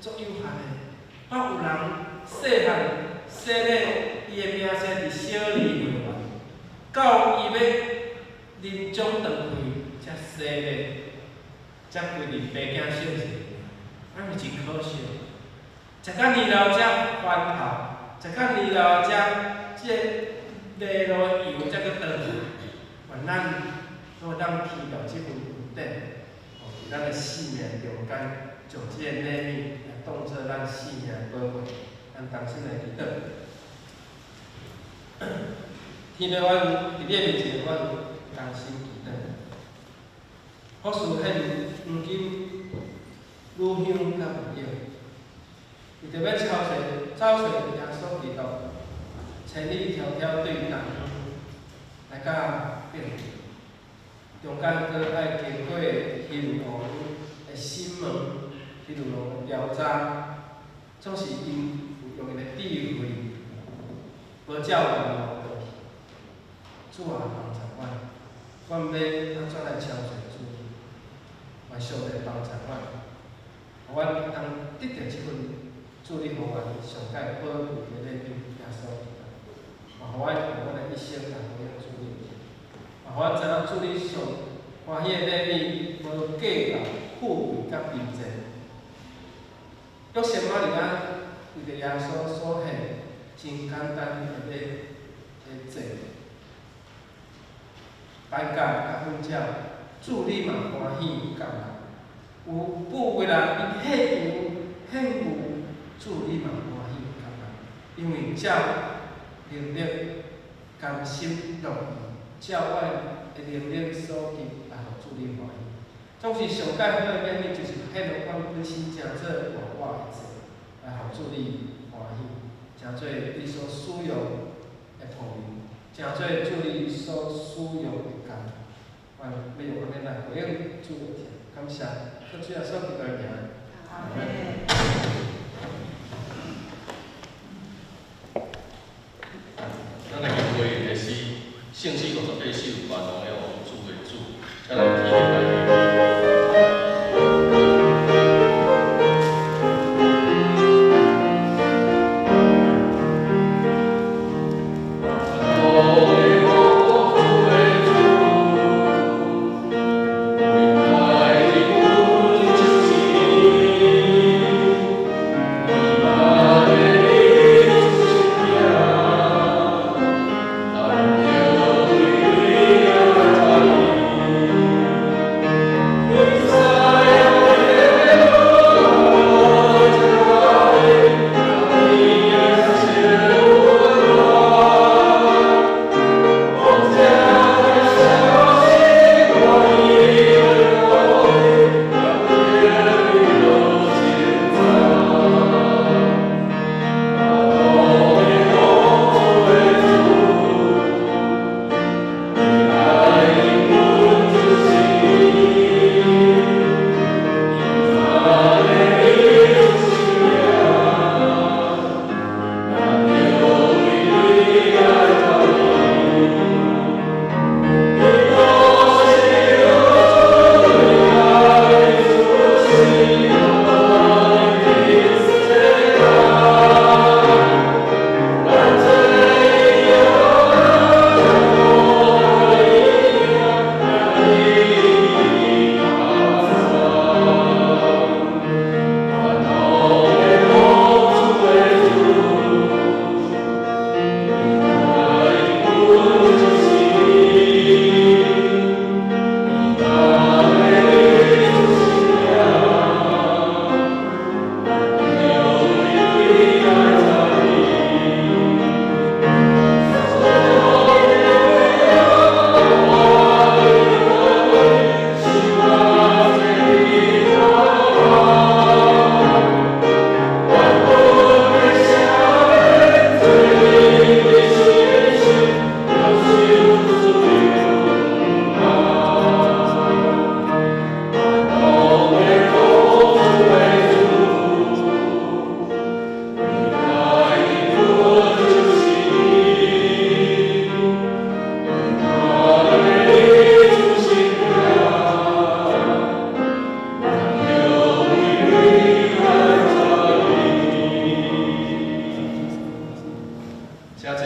足足有限的，捌有人細漢洗禮，伊的名冊佇小兒會員，到伊欲臨終斷氣才洗禮，才歸入白囝聖事，按呢真可惜。食甲年老才翻頭，食甲年老才這這個犁路的油才閣轉來。願咱攏會當提著這份恩典，哦，佇咱的生命中間，將這个禮物來當做咱生命的寶貝，咱同心來祈禱。天父，阮佇你面前，阮同心祈禱。服侍獻黃金、乳香佮蜜藥，為著欲操碎、走揣耶穌基督，千里迢迢對東方來到伯利恆，中間閣愛經過希律王的審問、希律王的調查，總是𪜶有用𪜶的智慧，無照原路轉去。主啊，幫助阮，阮欲按怎來超越主？願上帝幫助阮，予阮會當得著這份主你予阮上蓋寶貴的禮物，耶穌基督。嘛，予阮用阮的一生來回應主你。嘛，予阮知影主你上歡喜的禮物，無計較富貴佮貧賤。約瑟瑪利亞為著耶穌所獻真簡單的禮的祭，擺甲佮粉鳥，主你嘛歡喜感恩。有富貴人𪜶獻羊獻牛，主你嘛歡喜感恩，因為照能力甘心樂意，照阮的能力所及來予主你歡喜。總是上蓋好的禮物，就是獻予阮本身成做活活的祭，來予主你歡喜，成做你所使用的僕人，成做主你所使用的工。阮欲用按呢來回應主的疼，感謝，靠主耶穌基督的名。阿門。咱來敬拜的詩，聖詩58首，萬王的王，主的主，請來起立來敬。請坐，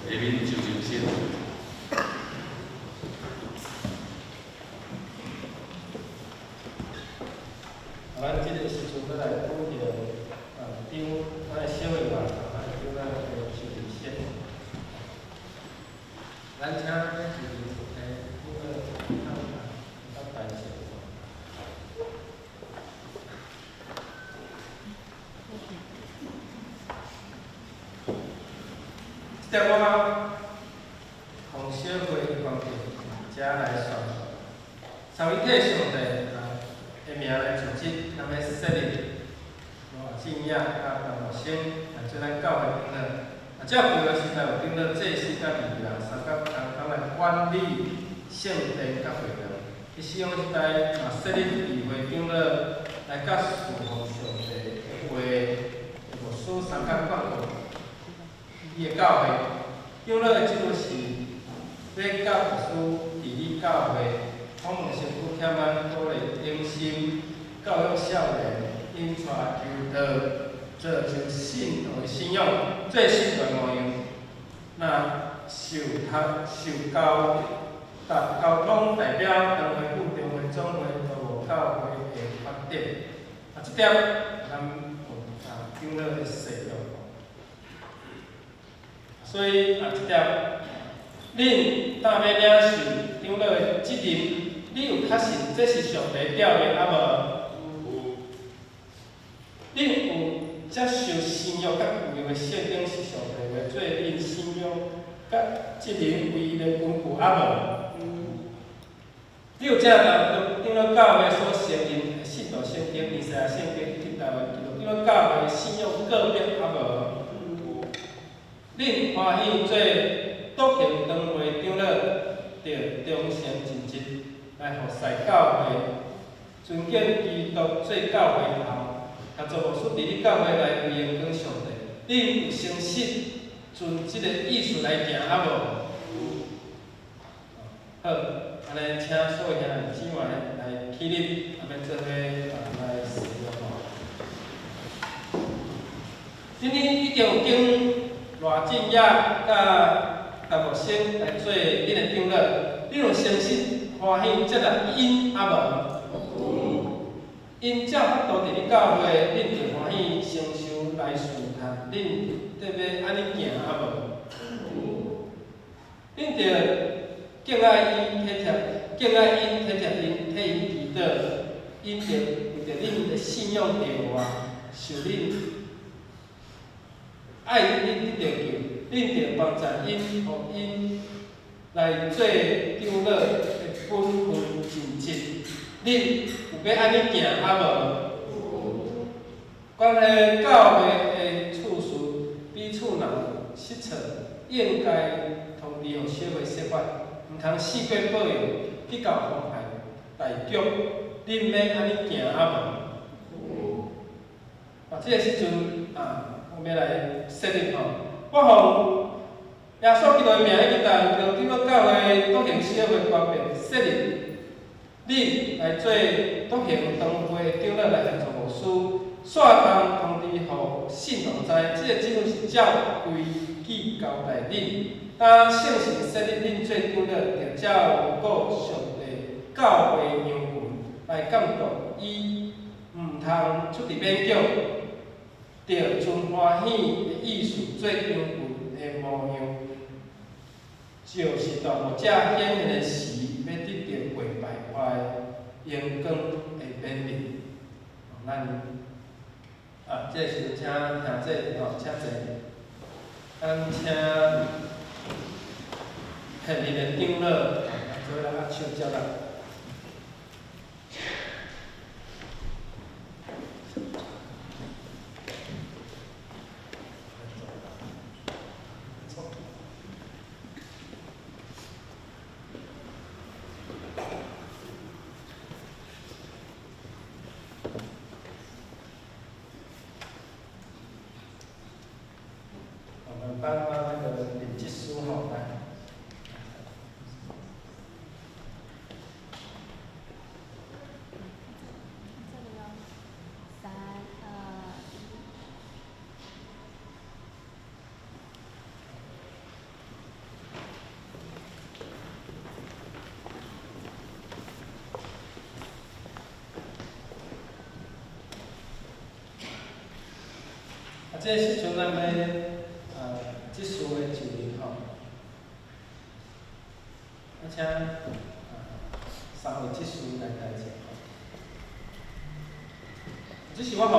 下面就入席。啊，咱這个時陣欲來舉行長，咱的小會員，咱的長咱的這點我奉小會的權柄，遮來宣告。三位一體上帝的名來就職，咱欲設立賴進雅佮陳牧師來做咱教會長老。啊，照舊約時代有長老、祭司佮利未人相佮同工來管理聖殿佮會堂。佇西方時代嘛設立議會長老來佮侍奉上帝的話的牧師相佮管顧伊的教會。長老的職務是欲佮牧師治理教會，訪問神父、欠安、鼓勵迎新、教育少年、引帶求道、造就信徒的信仰、做信徒的模樣。若受託受交達溝通代表堂會、副中會、總會、都無教會的發展。啊，這點咱有長老的誓約。所以啊，這點，恁當欲領受長老的責任，你有確信這是上帝調命啊無？恁有接受新約佮舊約的聖經是上帝話做恁信仰佮責任唯一的根據啊無？你有接納長老教會所承認的信徒聖經、彌賽亞聖經以及台灣基督長老教會的信仰告白啊無？恁歡喜做獨行堂會長老，著忠誠盡職來服侍教會，尊敬基督做教會頭，協助牧師治理教會來榮光上帝。恁有誠實盡這個意思來行啊無？好，按呢請所有兄弟姊妹來起立，咱欲做伙來誓約吼。恁已經有經賴進雅佮陳牧師來做恁的長老，恁有誠實歡喜接納𪜶啊無？𪜶照法度治理教會，恁就歡喜承受來試探，恁得欲按呢行啊無？恁著敬愛𪜶體貼，敬愛𪜶體貼𪜶，替𪜶祈禱，𪜶著為著恁的信仰著活，受恁愛恁得著救，恁著幫助𪜶，予𪜶來做長老的本分盡職。恁有欲按呢行啊無？關係教會的處事，彼此若有失錯，應該通知予小會說法，毋通四過保養，去到妨害大局。恁欲按呢行啊無？啊，這個時陣啊，我欲來設立吼，我奉耶穌基督的名，以及台灣基督長老教會獨行小會權柄設立，你來做獨行堂會長老來協助牧師，煞通通知予信徒知，這個職分是照規矩交代恁。當聖神設立恁做長老，著照顧上帝教會羊群來監督伊，毋通出佇勉強，著存歡喜的意思做羊群的模樣，就是大牧者顯現的時，欲得著袂敗壞榮光的勉勵。咱啊，這個時陣請兄姐吼，請坐。咱請現任的長老來做咱握手接納。我們頒發那個領職書吼，來。這裡哦，三二一。啊，這個時陣咱欲執事的就任吼，啊，請三位執事來台前。這是我奉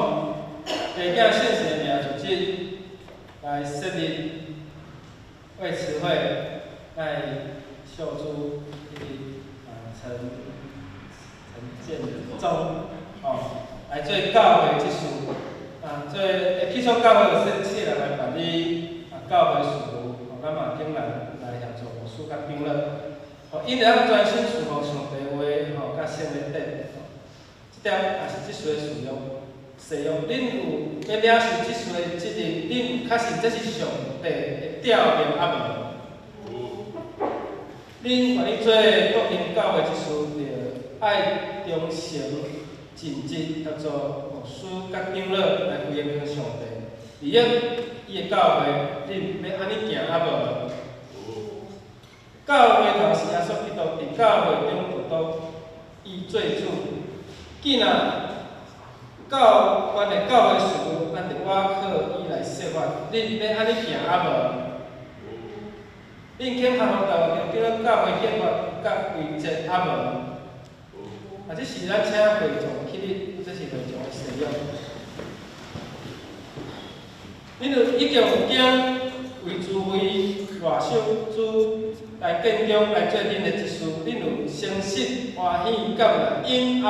父囝聖神的名就職來設立魏慈慧、赖秀珠以及陈陈建忠，吼，来做教會執事。做起初教會有設四個人來辦理教會事務，吼，咱嘛請人來協助牧師佮長老。吼，𪜶會當專心侍奉上帝話，吼，佮聖禮典。吼，這點也是執事的事用。誓約，恁有欲領受執事的責任，恁有確信這是上帝的召命抑無？恁願意做篤行教會執事，著愛忠誠盡職，協助牧師佮長老來歸榮上帝，利益伊的教會，恁欲按呢行抑無？教會頭是耶穌基督，佇教會中獨獨伊做主。既若教關的教會事務，咱著倚靠伊來設法。恁欲按呢行抑無？恁肯效法台灣長老教會憲法佮規則抑無？這是咱請會眾起立，這是會眾的誓約。恁有已經有經維慈會賴秀珠來建中來做恁的執事，恁有誠實歡喜感恩𪜶抑無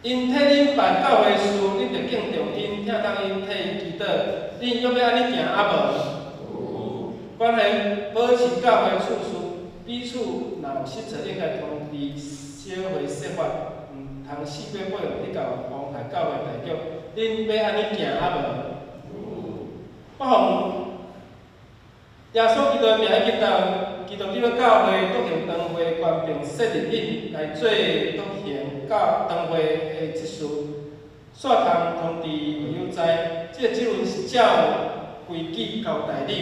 ？𪜶替恁辦教會事，恁著敬重𪜶，疼痛𪜶，替𪜶祈禱。恁欲欲按呢行抑無？關係保持教會秩序，彼此若有失措，應該通知小會設法，毋通四過背去共妨害教會大局。恁欲按呢行抑無？我奉耶穌基督的名，以及台灣基督長老教會篤行堂會權柄設立恁來做篤行教堂會的執事，煞通通知會友知，這個職分是照規矩交代恁。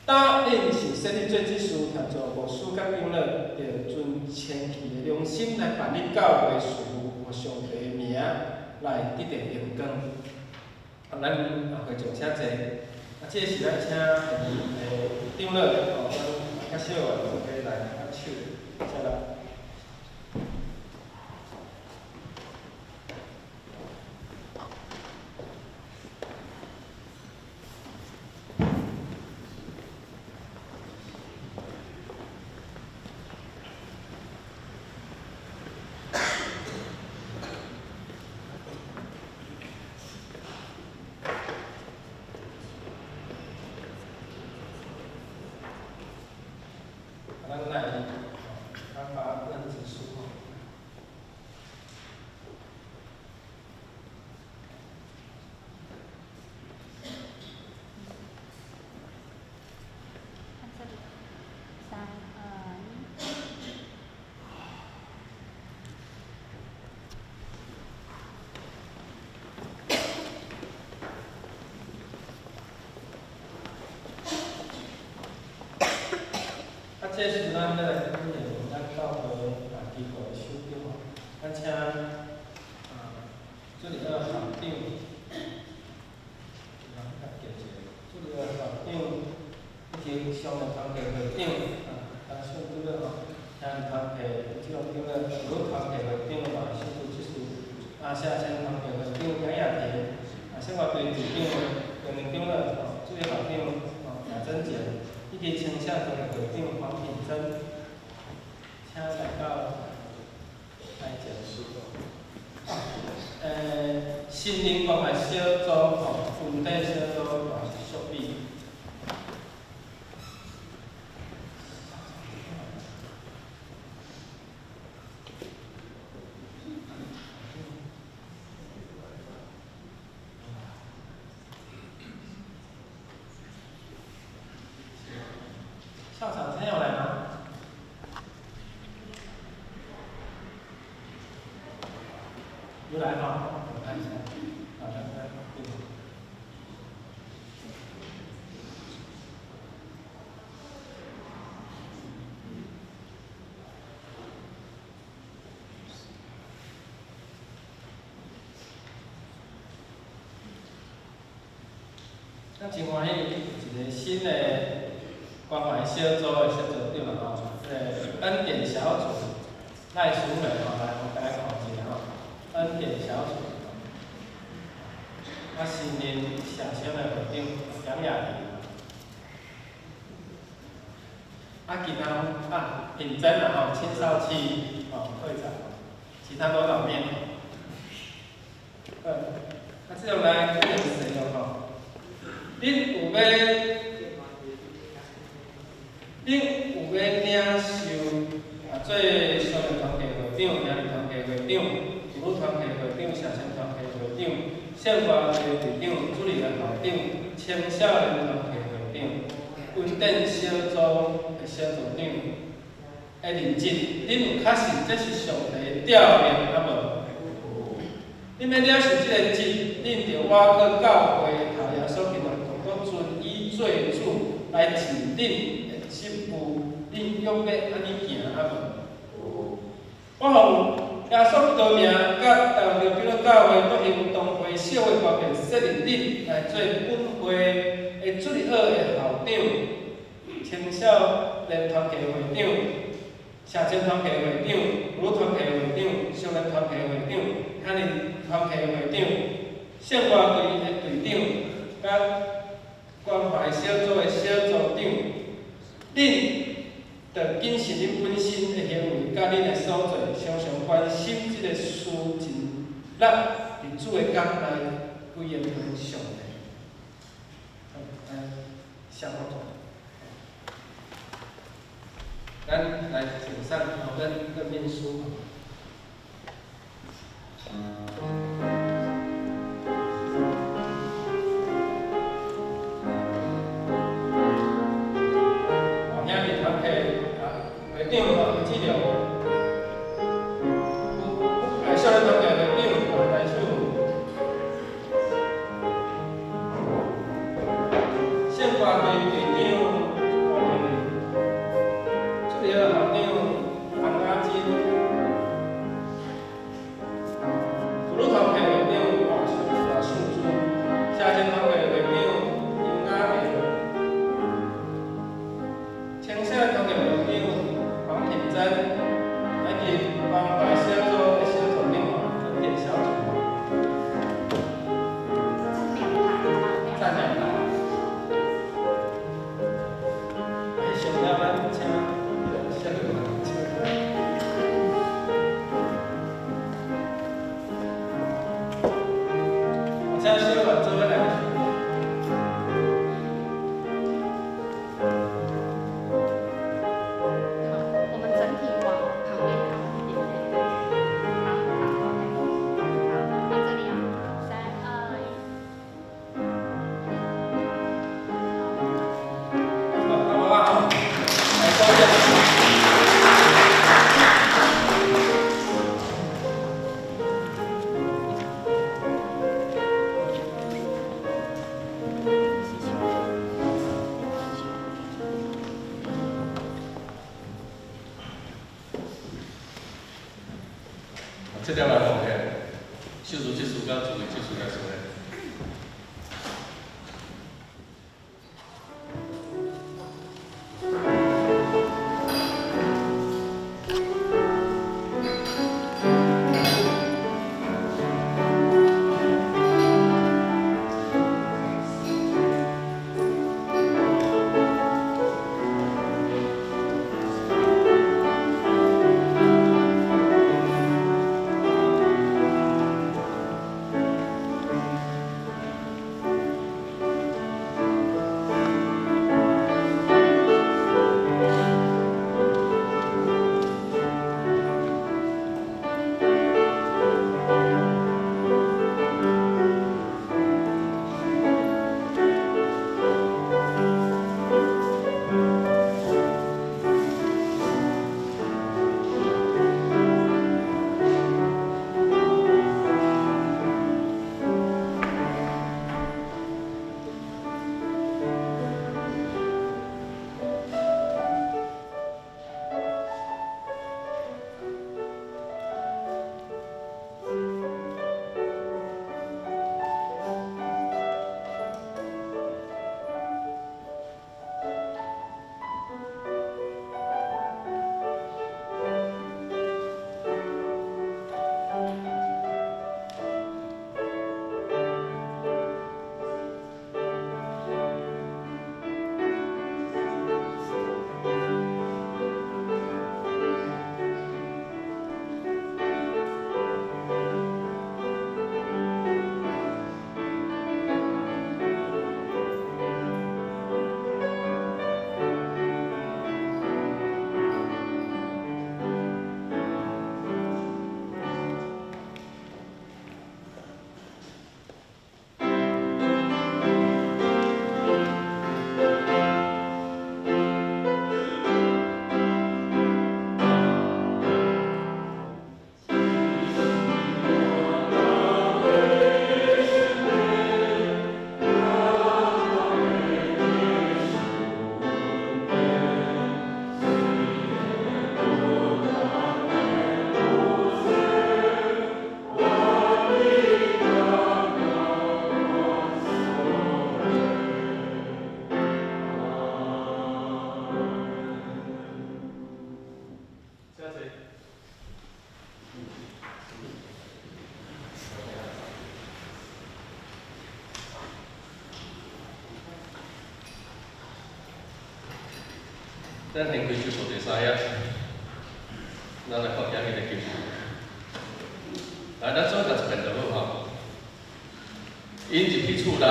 當恁受設立做執事，協助牧師佮長老，著存清氣的良心來辦理教會事務，予上帝的名來得著榮光。咱會眾請坐。這個是咱請長老吼，咱較少的做伙來握手，請來。咱來，咱發認證書吼。看這裡，三二一。這時咱欲來舉行咱教會機構的首長吼，咱請助理二校長，助理二校長以及上任團契會長張秀珠了吼，兄弟團契這個長老，女團契會長賴秀珠執事，謝前團契會長楊亞婷，生活隊隊長楊明長老吼，助理校長吼賴珍杰。以及青少團契會長黃品珍，請來到台前。心靈關懷小組吼，文體小組賴淑美。校長今天有來嗎？有來哈，我看一下，好的，來，對。咱真歡喜，一個新的關懷小組的小組長啦吼，這個恩典小組賴淑美吼，來予大家看一下吼，恩典小組，新任社青的會長。杨雅婷。啊，其他啊，品珍啦吼，青少期吼會長，其他都老面孔。啊，這種來變誰咯吼？恁有欲，恁有欲領受啊，做少年團契會長、兄弟團契會長、婦女團契會長、社青團契會長、聖歌隊隊長、主日學校長、青少年團契會長、恩典小組的小組長的任職，恁有確信這是上帝的召命啊無？恁欲領受這個職，恁著倚靠教會頭耶穌基督，閣遵以做主來盡恁的職務，恁欲欲按呢行啊無？我奉耶穌基督名，佮台灣長老教會復興堂會小的權柄設立恁來做本會的主日學的校長、青少年團契會長、社青團契會長、婦女團契會長、少年團契會長、兄弟團契會長、聖歌隊的隊長，佮關懷小組的小組長。恁著謹慎恁本身的行為，佮恁的所做，常常關心這个事，盡力佇主的工內歸榮上帝。好，來，下好。咱來請上吼，咱任命書。兄弟團契啊，會長吼，治療，有少年團契會長來手。聖歌隊隊長黃明，主日學校長洪雅珍，婦女團契會長賴秀珠，社青團契會長邱雅玲，青少年團契會長黃品珍，以及關懷小組的小組長恩典小組。站兩排，好不好？站兩排。哎，上了咱請小請。我請小員做伙來。好，我們整體往旁邊靠一點點，對。好，好，OK。好，到這裡啊，三二一。好，好不好？來，收件。這點來奉獻，秀珠執事佮主任執事來說咧。好，咱先開始讀第三頁，咱來看今日的經文。來，咱做讀一遍就好吼。𪜶入去厝內，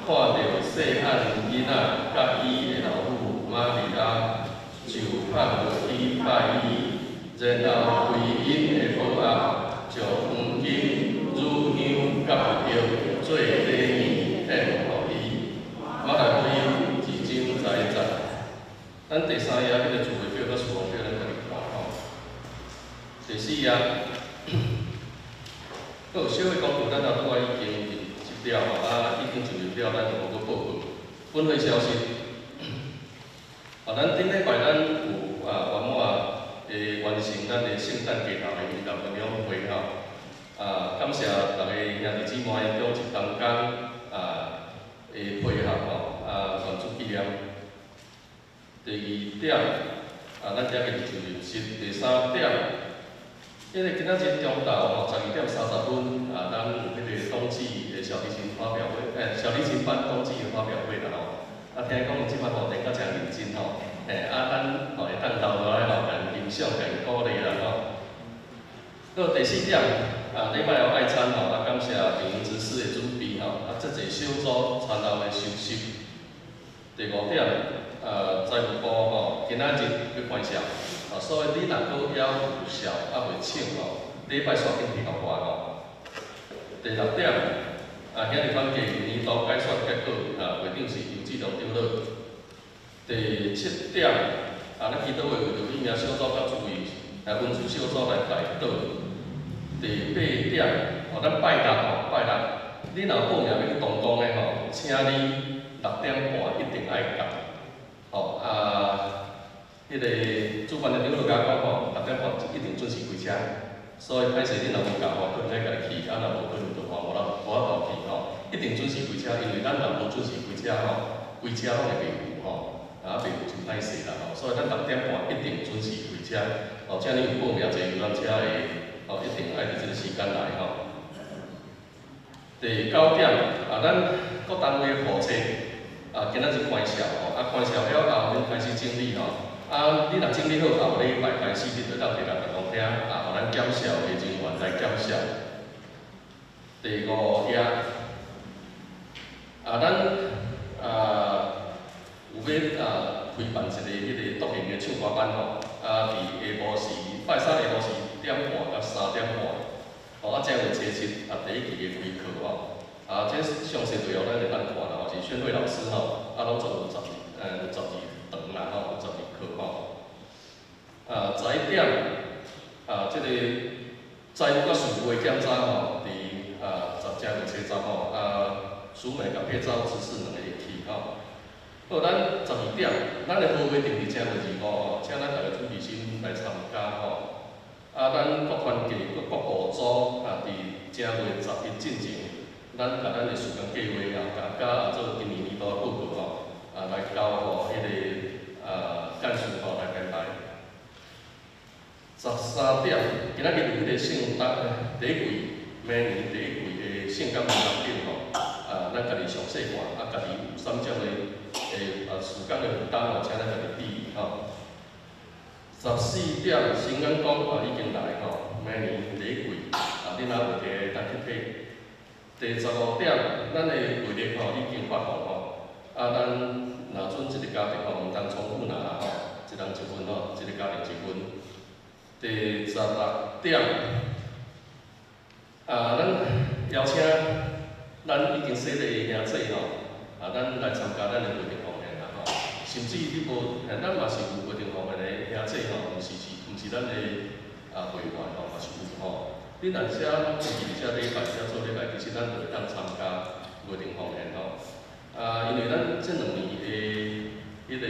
看著細漢囡仔佮伊的老母瑪利亞，就放落去拜伊，然後開𪜶的寶盒，將黃金、乳香佮沒藥做禮物獻予伊。馬太福音二章11節。咱第三頁彼個主會表佮事奉表，咱家己看吼。第四頁，閣有小的公告，咱頭拄仔已經入了吼，啊，已經進入了，咱就無閣報告。本會消息，啊，咱頂禮拜咱有啊圓滿的完成咱的聖誕街頭的音樂分享會吼，啊，感謝逐个兄弟姊妹中一同工啊的配合吼，啊，願主紀念。第二點，啊，咱遮個就入室。第三點，彼個今仔日中晝吼，12點30分，啊，咱有彼個冬季的小提琴發表會，小提琴班冬季的發表會啦吼。啊，聽講這擺吼練甲誠認真吼，啊，咱吼會當留落來吼，共欣賞、共鼓勵啦吼。到第四點，啊，禮拜六愛餐吼，啊，感謝靈執事的準備吼，啊，這濟小組餐後的休息。第五點，財務部吼，今仔日欲關數，啊，所以你若閣猶有數猶未清吼，禮拜煞緊提予我吼。第六點，啊，兄弟團契年度改選結果，啊，會長是游志龍長老。第七點，啊，咱祈禱會為著伊名小組佮注意，啊，文書小組來代禱。第八點，哦，咱拜六吼，拜六，你若報名欲去東光的吼，請你6點半一定愛到。吼啊，彼個主辦的長老共我講吼，六點半一定準時開車，所以歹勢你若無到吼，可能愛家己去，啊若無可能就看無啦，無法度去吼。一定準時開車，因為咱若無準時開車吼，規車攏會袂有吼，啊袂有真歹勢啦吼。所以咱六點半一定準時開車，哦，請你有報名坐遊覽車的，哦，一定愛佇這個時間來吼。第九點，啊，咱各單位的戶冊，啊，今仔日關數吼，啊，關數了後，恁開始整理吼。啊，你若整理好後禮拜開始，你就當提來辦公廳，啊，予咱檢數的人員來檢數。第五頁，啊，咱啊有欲啊開辦一个彼个獨行的唱歌班吼，啊，佇下晡時，拜三下晡時點半到3點半，吼，啊，正月初七啊，第一期的開課吼。啊，這詳細內容咱會當看啦吼，是宣慧老師吼，啊，攏總有12，有12堂啦吼，有12課吼。啊，11點，啊，這個財務佮事務的檢查吼，佇啊十正月初十吼，啊，淑美佮佩昭執事兩个會去吼。好，咱12點，咱的號碼定佇正月25吼，請咱逐个準備心來參加吼。啊，咱各團契閣各部組啊，佇正月11進前，咱共咱的事工計劃啊，共佮做今年年度的報告吼，啊，來交予彼個啊幹事吼來編排。13點，今仔日有彼個聖誕第一季，明年第一季的聖感文學展吼，啊，咱家己詳細看，啊，家己有啥物種的啊事工的負擔吼，請咱家己注意吼。14點，新眼光啊已經來吼，明年第一季，啊，你若有提會當去提。第15點，咱的月曆吼已經發放吼，啊，咱若準一個家庭吼，毋通重複拿啦吼，一人一份吼，一個家庭一份。第16點，啊，咱邀請咱已經洗禮的兄弟吼，啊，咱來參加咱的月曆奉獻啦吼。甚至你無，咱嘛是有月曆奉獻的兄弟吼，毋是咱的啊會員吼，嘛是有吼。你若遮攏會記佇遮禮拜，遮做禮拜，其實咱就會當參加月曆奉獻吼。啊，因為咱這兩年的彼個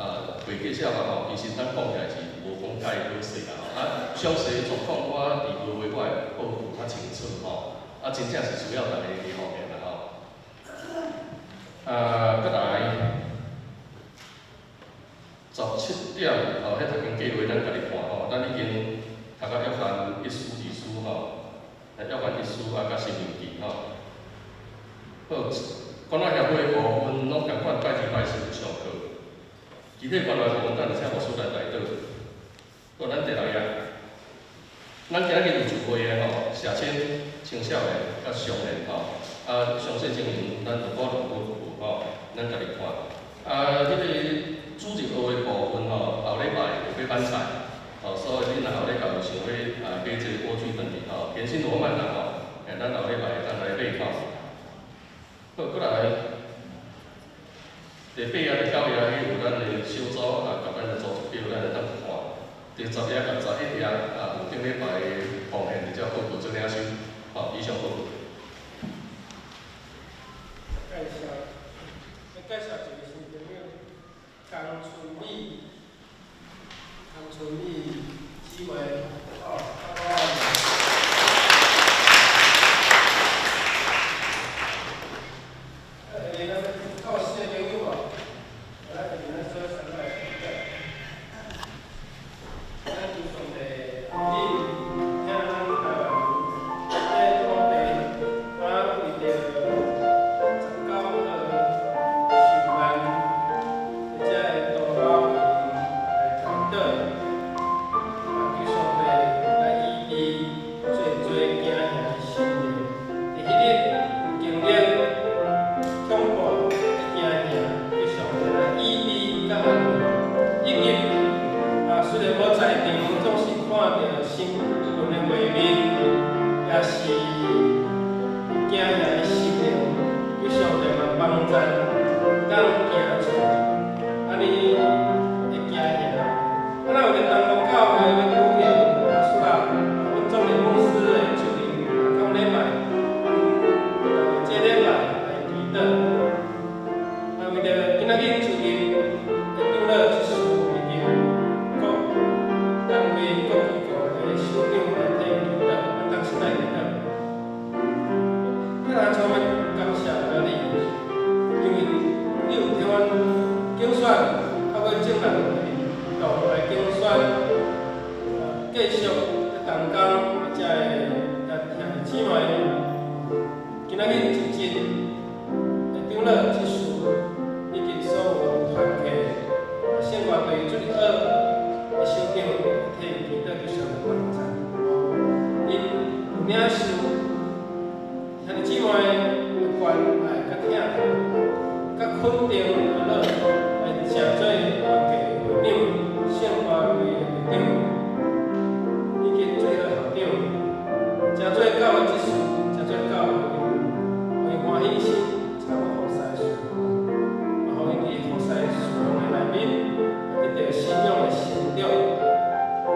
啊會計數啊吼，其實咱講起來是無講介好勢啦吼。啊，詳細的狀況我佇會會我會報告較清楚吼。啊，真正是需要逐家的奉獻啦吼。啊，閣來17點，哦，彼讀經計劃咱家己看吼，咱已經讀到約翰一書、二書吼，約翰一書啊，佮申命記吼。好，關愛協會部分攏仝款拜二、拜四有上課。具體關懷部分，等下請牧師來代禱。好，咱第六頁，咱今仔日有聚會的吼，社青、青少年佮少年吼，啊，詳細情形咱就討論無無吼，咱家己看。啊，彼個主日學的部分吼，後禮拜會買飯菜，吼，所以恁若後禮拜有想欲啊買這個萵苣轉去吼，甜心羅曼啦吼，欸，咱後禮拜會當來買吼。好，閣來第八頁、第九頁，彼有咱的小組啊，共咱的組織表，咱會當看。第10頁佮11頁啊，有頂禮拜的奉獻佇遮報告做領收，好，以上報告。介紹，欲介紹一个新朋友，江春美，江春美姊妹，哦，啊，咱教師的朋友無？咱下面咱做三個來講。咱求上帝憐憫，疼咱台灣這土地，啊，為著19號受難的這个同胞來代禱，啊，求上帝來醫治濟濟驚嚇的心靈。佇彼日有經歷恐怖的驚嚇，求上帝來醫治佮安慰，以及啊，雖然無在場，總是看著新聞的畫面，也是驚嚇的心靈，求上帝嘛幫贊，當行出按呢的驚嚇。啊，咱為著東國教會欲舉行阿蘇啦，阮總理牧師的就任今禮拜，阮這禮拜來祈禱。啊，為著今仔日就任的長老執事以及各單位各機構的首長來替祈禱，咱同心來祈禱。天父，咱感謝你，因為你有替阮揀選，透過眾人的領導來揀選，繼續同工遮个兄弟姊妹，今仔日就任的長老執事以及所有團契，聖樂隊主日學的首長替祈禱，求上帝幫贊。𪜶有領受兄弟姊妹的關愛佮疼痛，佮肯定阿樂來成做團契的會長、聖歌隊的隊長，以及主日學校長，成做教會執事，成做教會會員，予𪜶歡喜心參與服侍事奉，嘛予𪜶佇服侍事奉的內面，得著信仰的成長，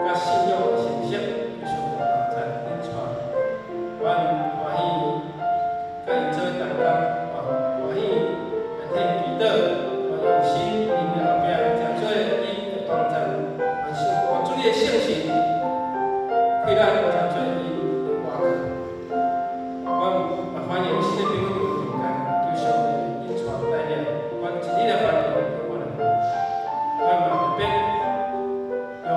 佮信仰的成熟，求上帝幫贊引帶，阮歡喜佮𪜶做同工，嘛歡喜來替祈禱，嘛用心𪜶的後壁成做𪜶的幫贊，嘛是願主你的聖神開咱成做𪜶的倚靠。阮嘛歡迎新的朋友中間，求上帝引帶帶領，願一日的繁榮永遠的阮嘛特別用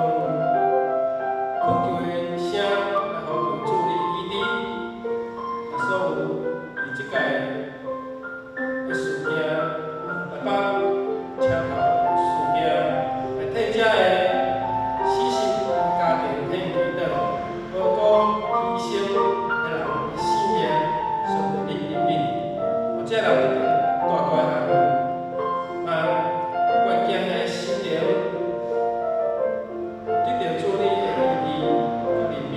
懇求的聲來呼求主你醫治，啊，所有佇這屆的事件，台北車頭事件，來替遮个死神家庭替祈禱，無辜犧牲的人的性命，上帝你憐憫，予這人得著大大的安慰，嘛願驚嚇的心靈得著主你的醫治佮憐憫，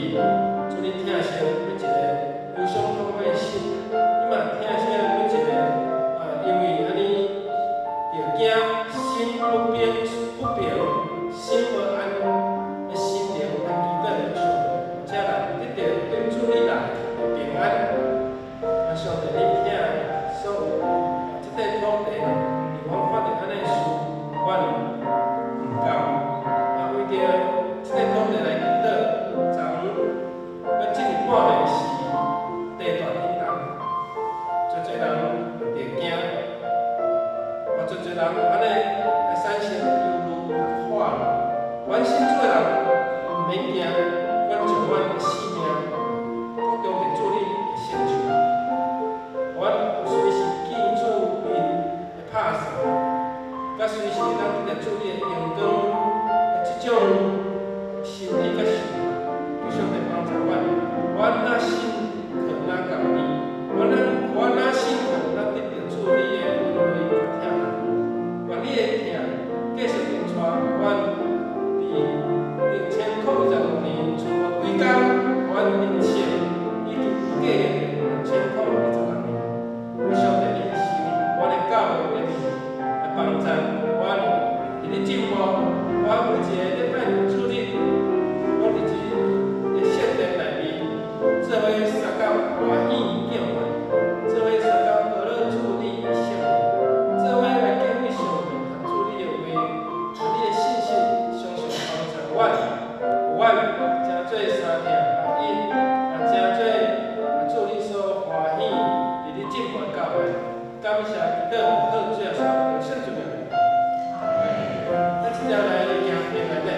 主你疼惜每一個憂傷痛苦的心，你嘛疼惜每一個啊，因為按呢著驚心不平、心無安的心靈來祈禱上帝，這人得著對主你來的平安。啊，上帝你疼所有啊，這塊土地，讓阮看著按呢事，阮毋甘。啊，為著這塊土地來祈禱，昨昏欲進入半暝是地大震動，濟濟人會著驚，嘛濟濟人按呢來產生憂慮佮煩惱。阮信主的人毋免驚，阮將阮的性命託中佇主你的聖手。阮有隨時見主面的拍算，佮隨時會當得著主你的應允。感謝祈禱，奉主耶穌基督聖名。咱這條來行平安禮。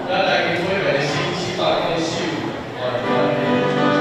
咱來去每個人心700個手，來來主唱。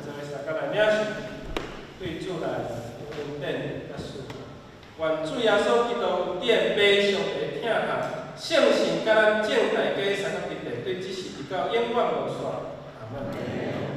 做伙相共來領受，對主來的恩典佮賜福。願主耶穌基督恩典、父上帝疼愛、聖神佮咱眾大家相共佇地，對這時直到永遠無煞。阿門。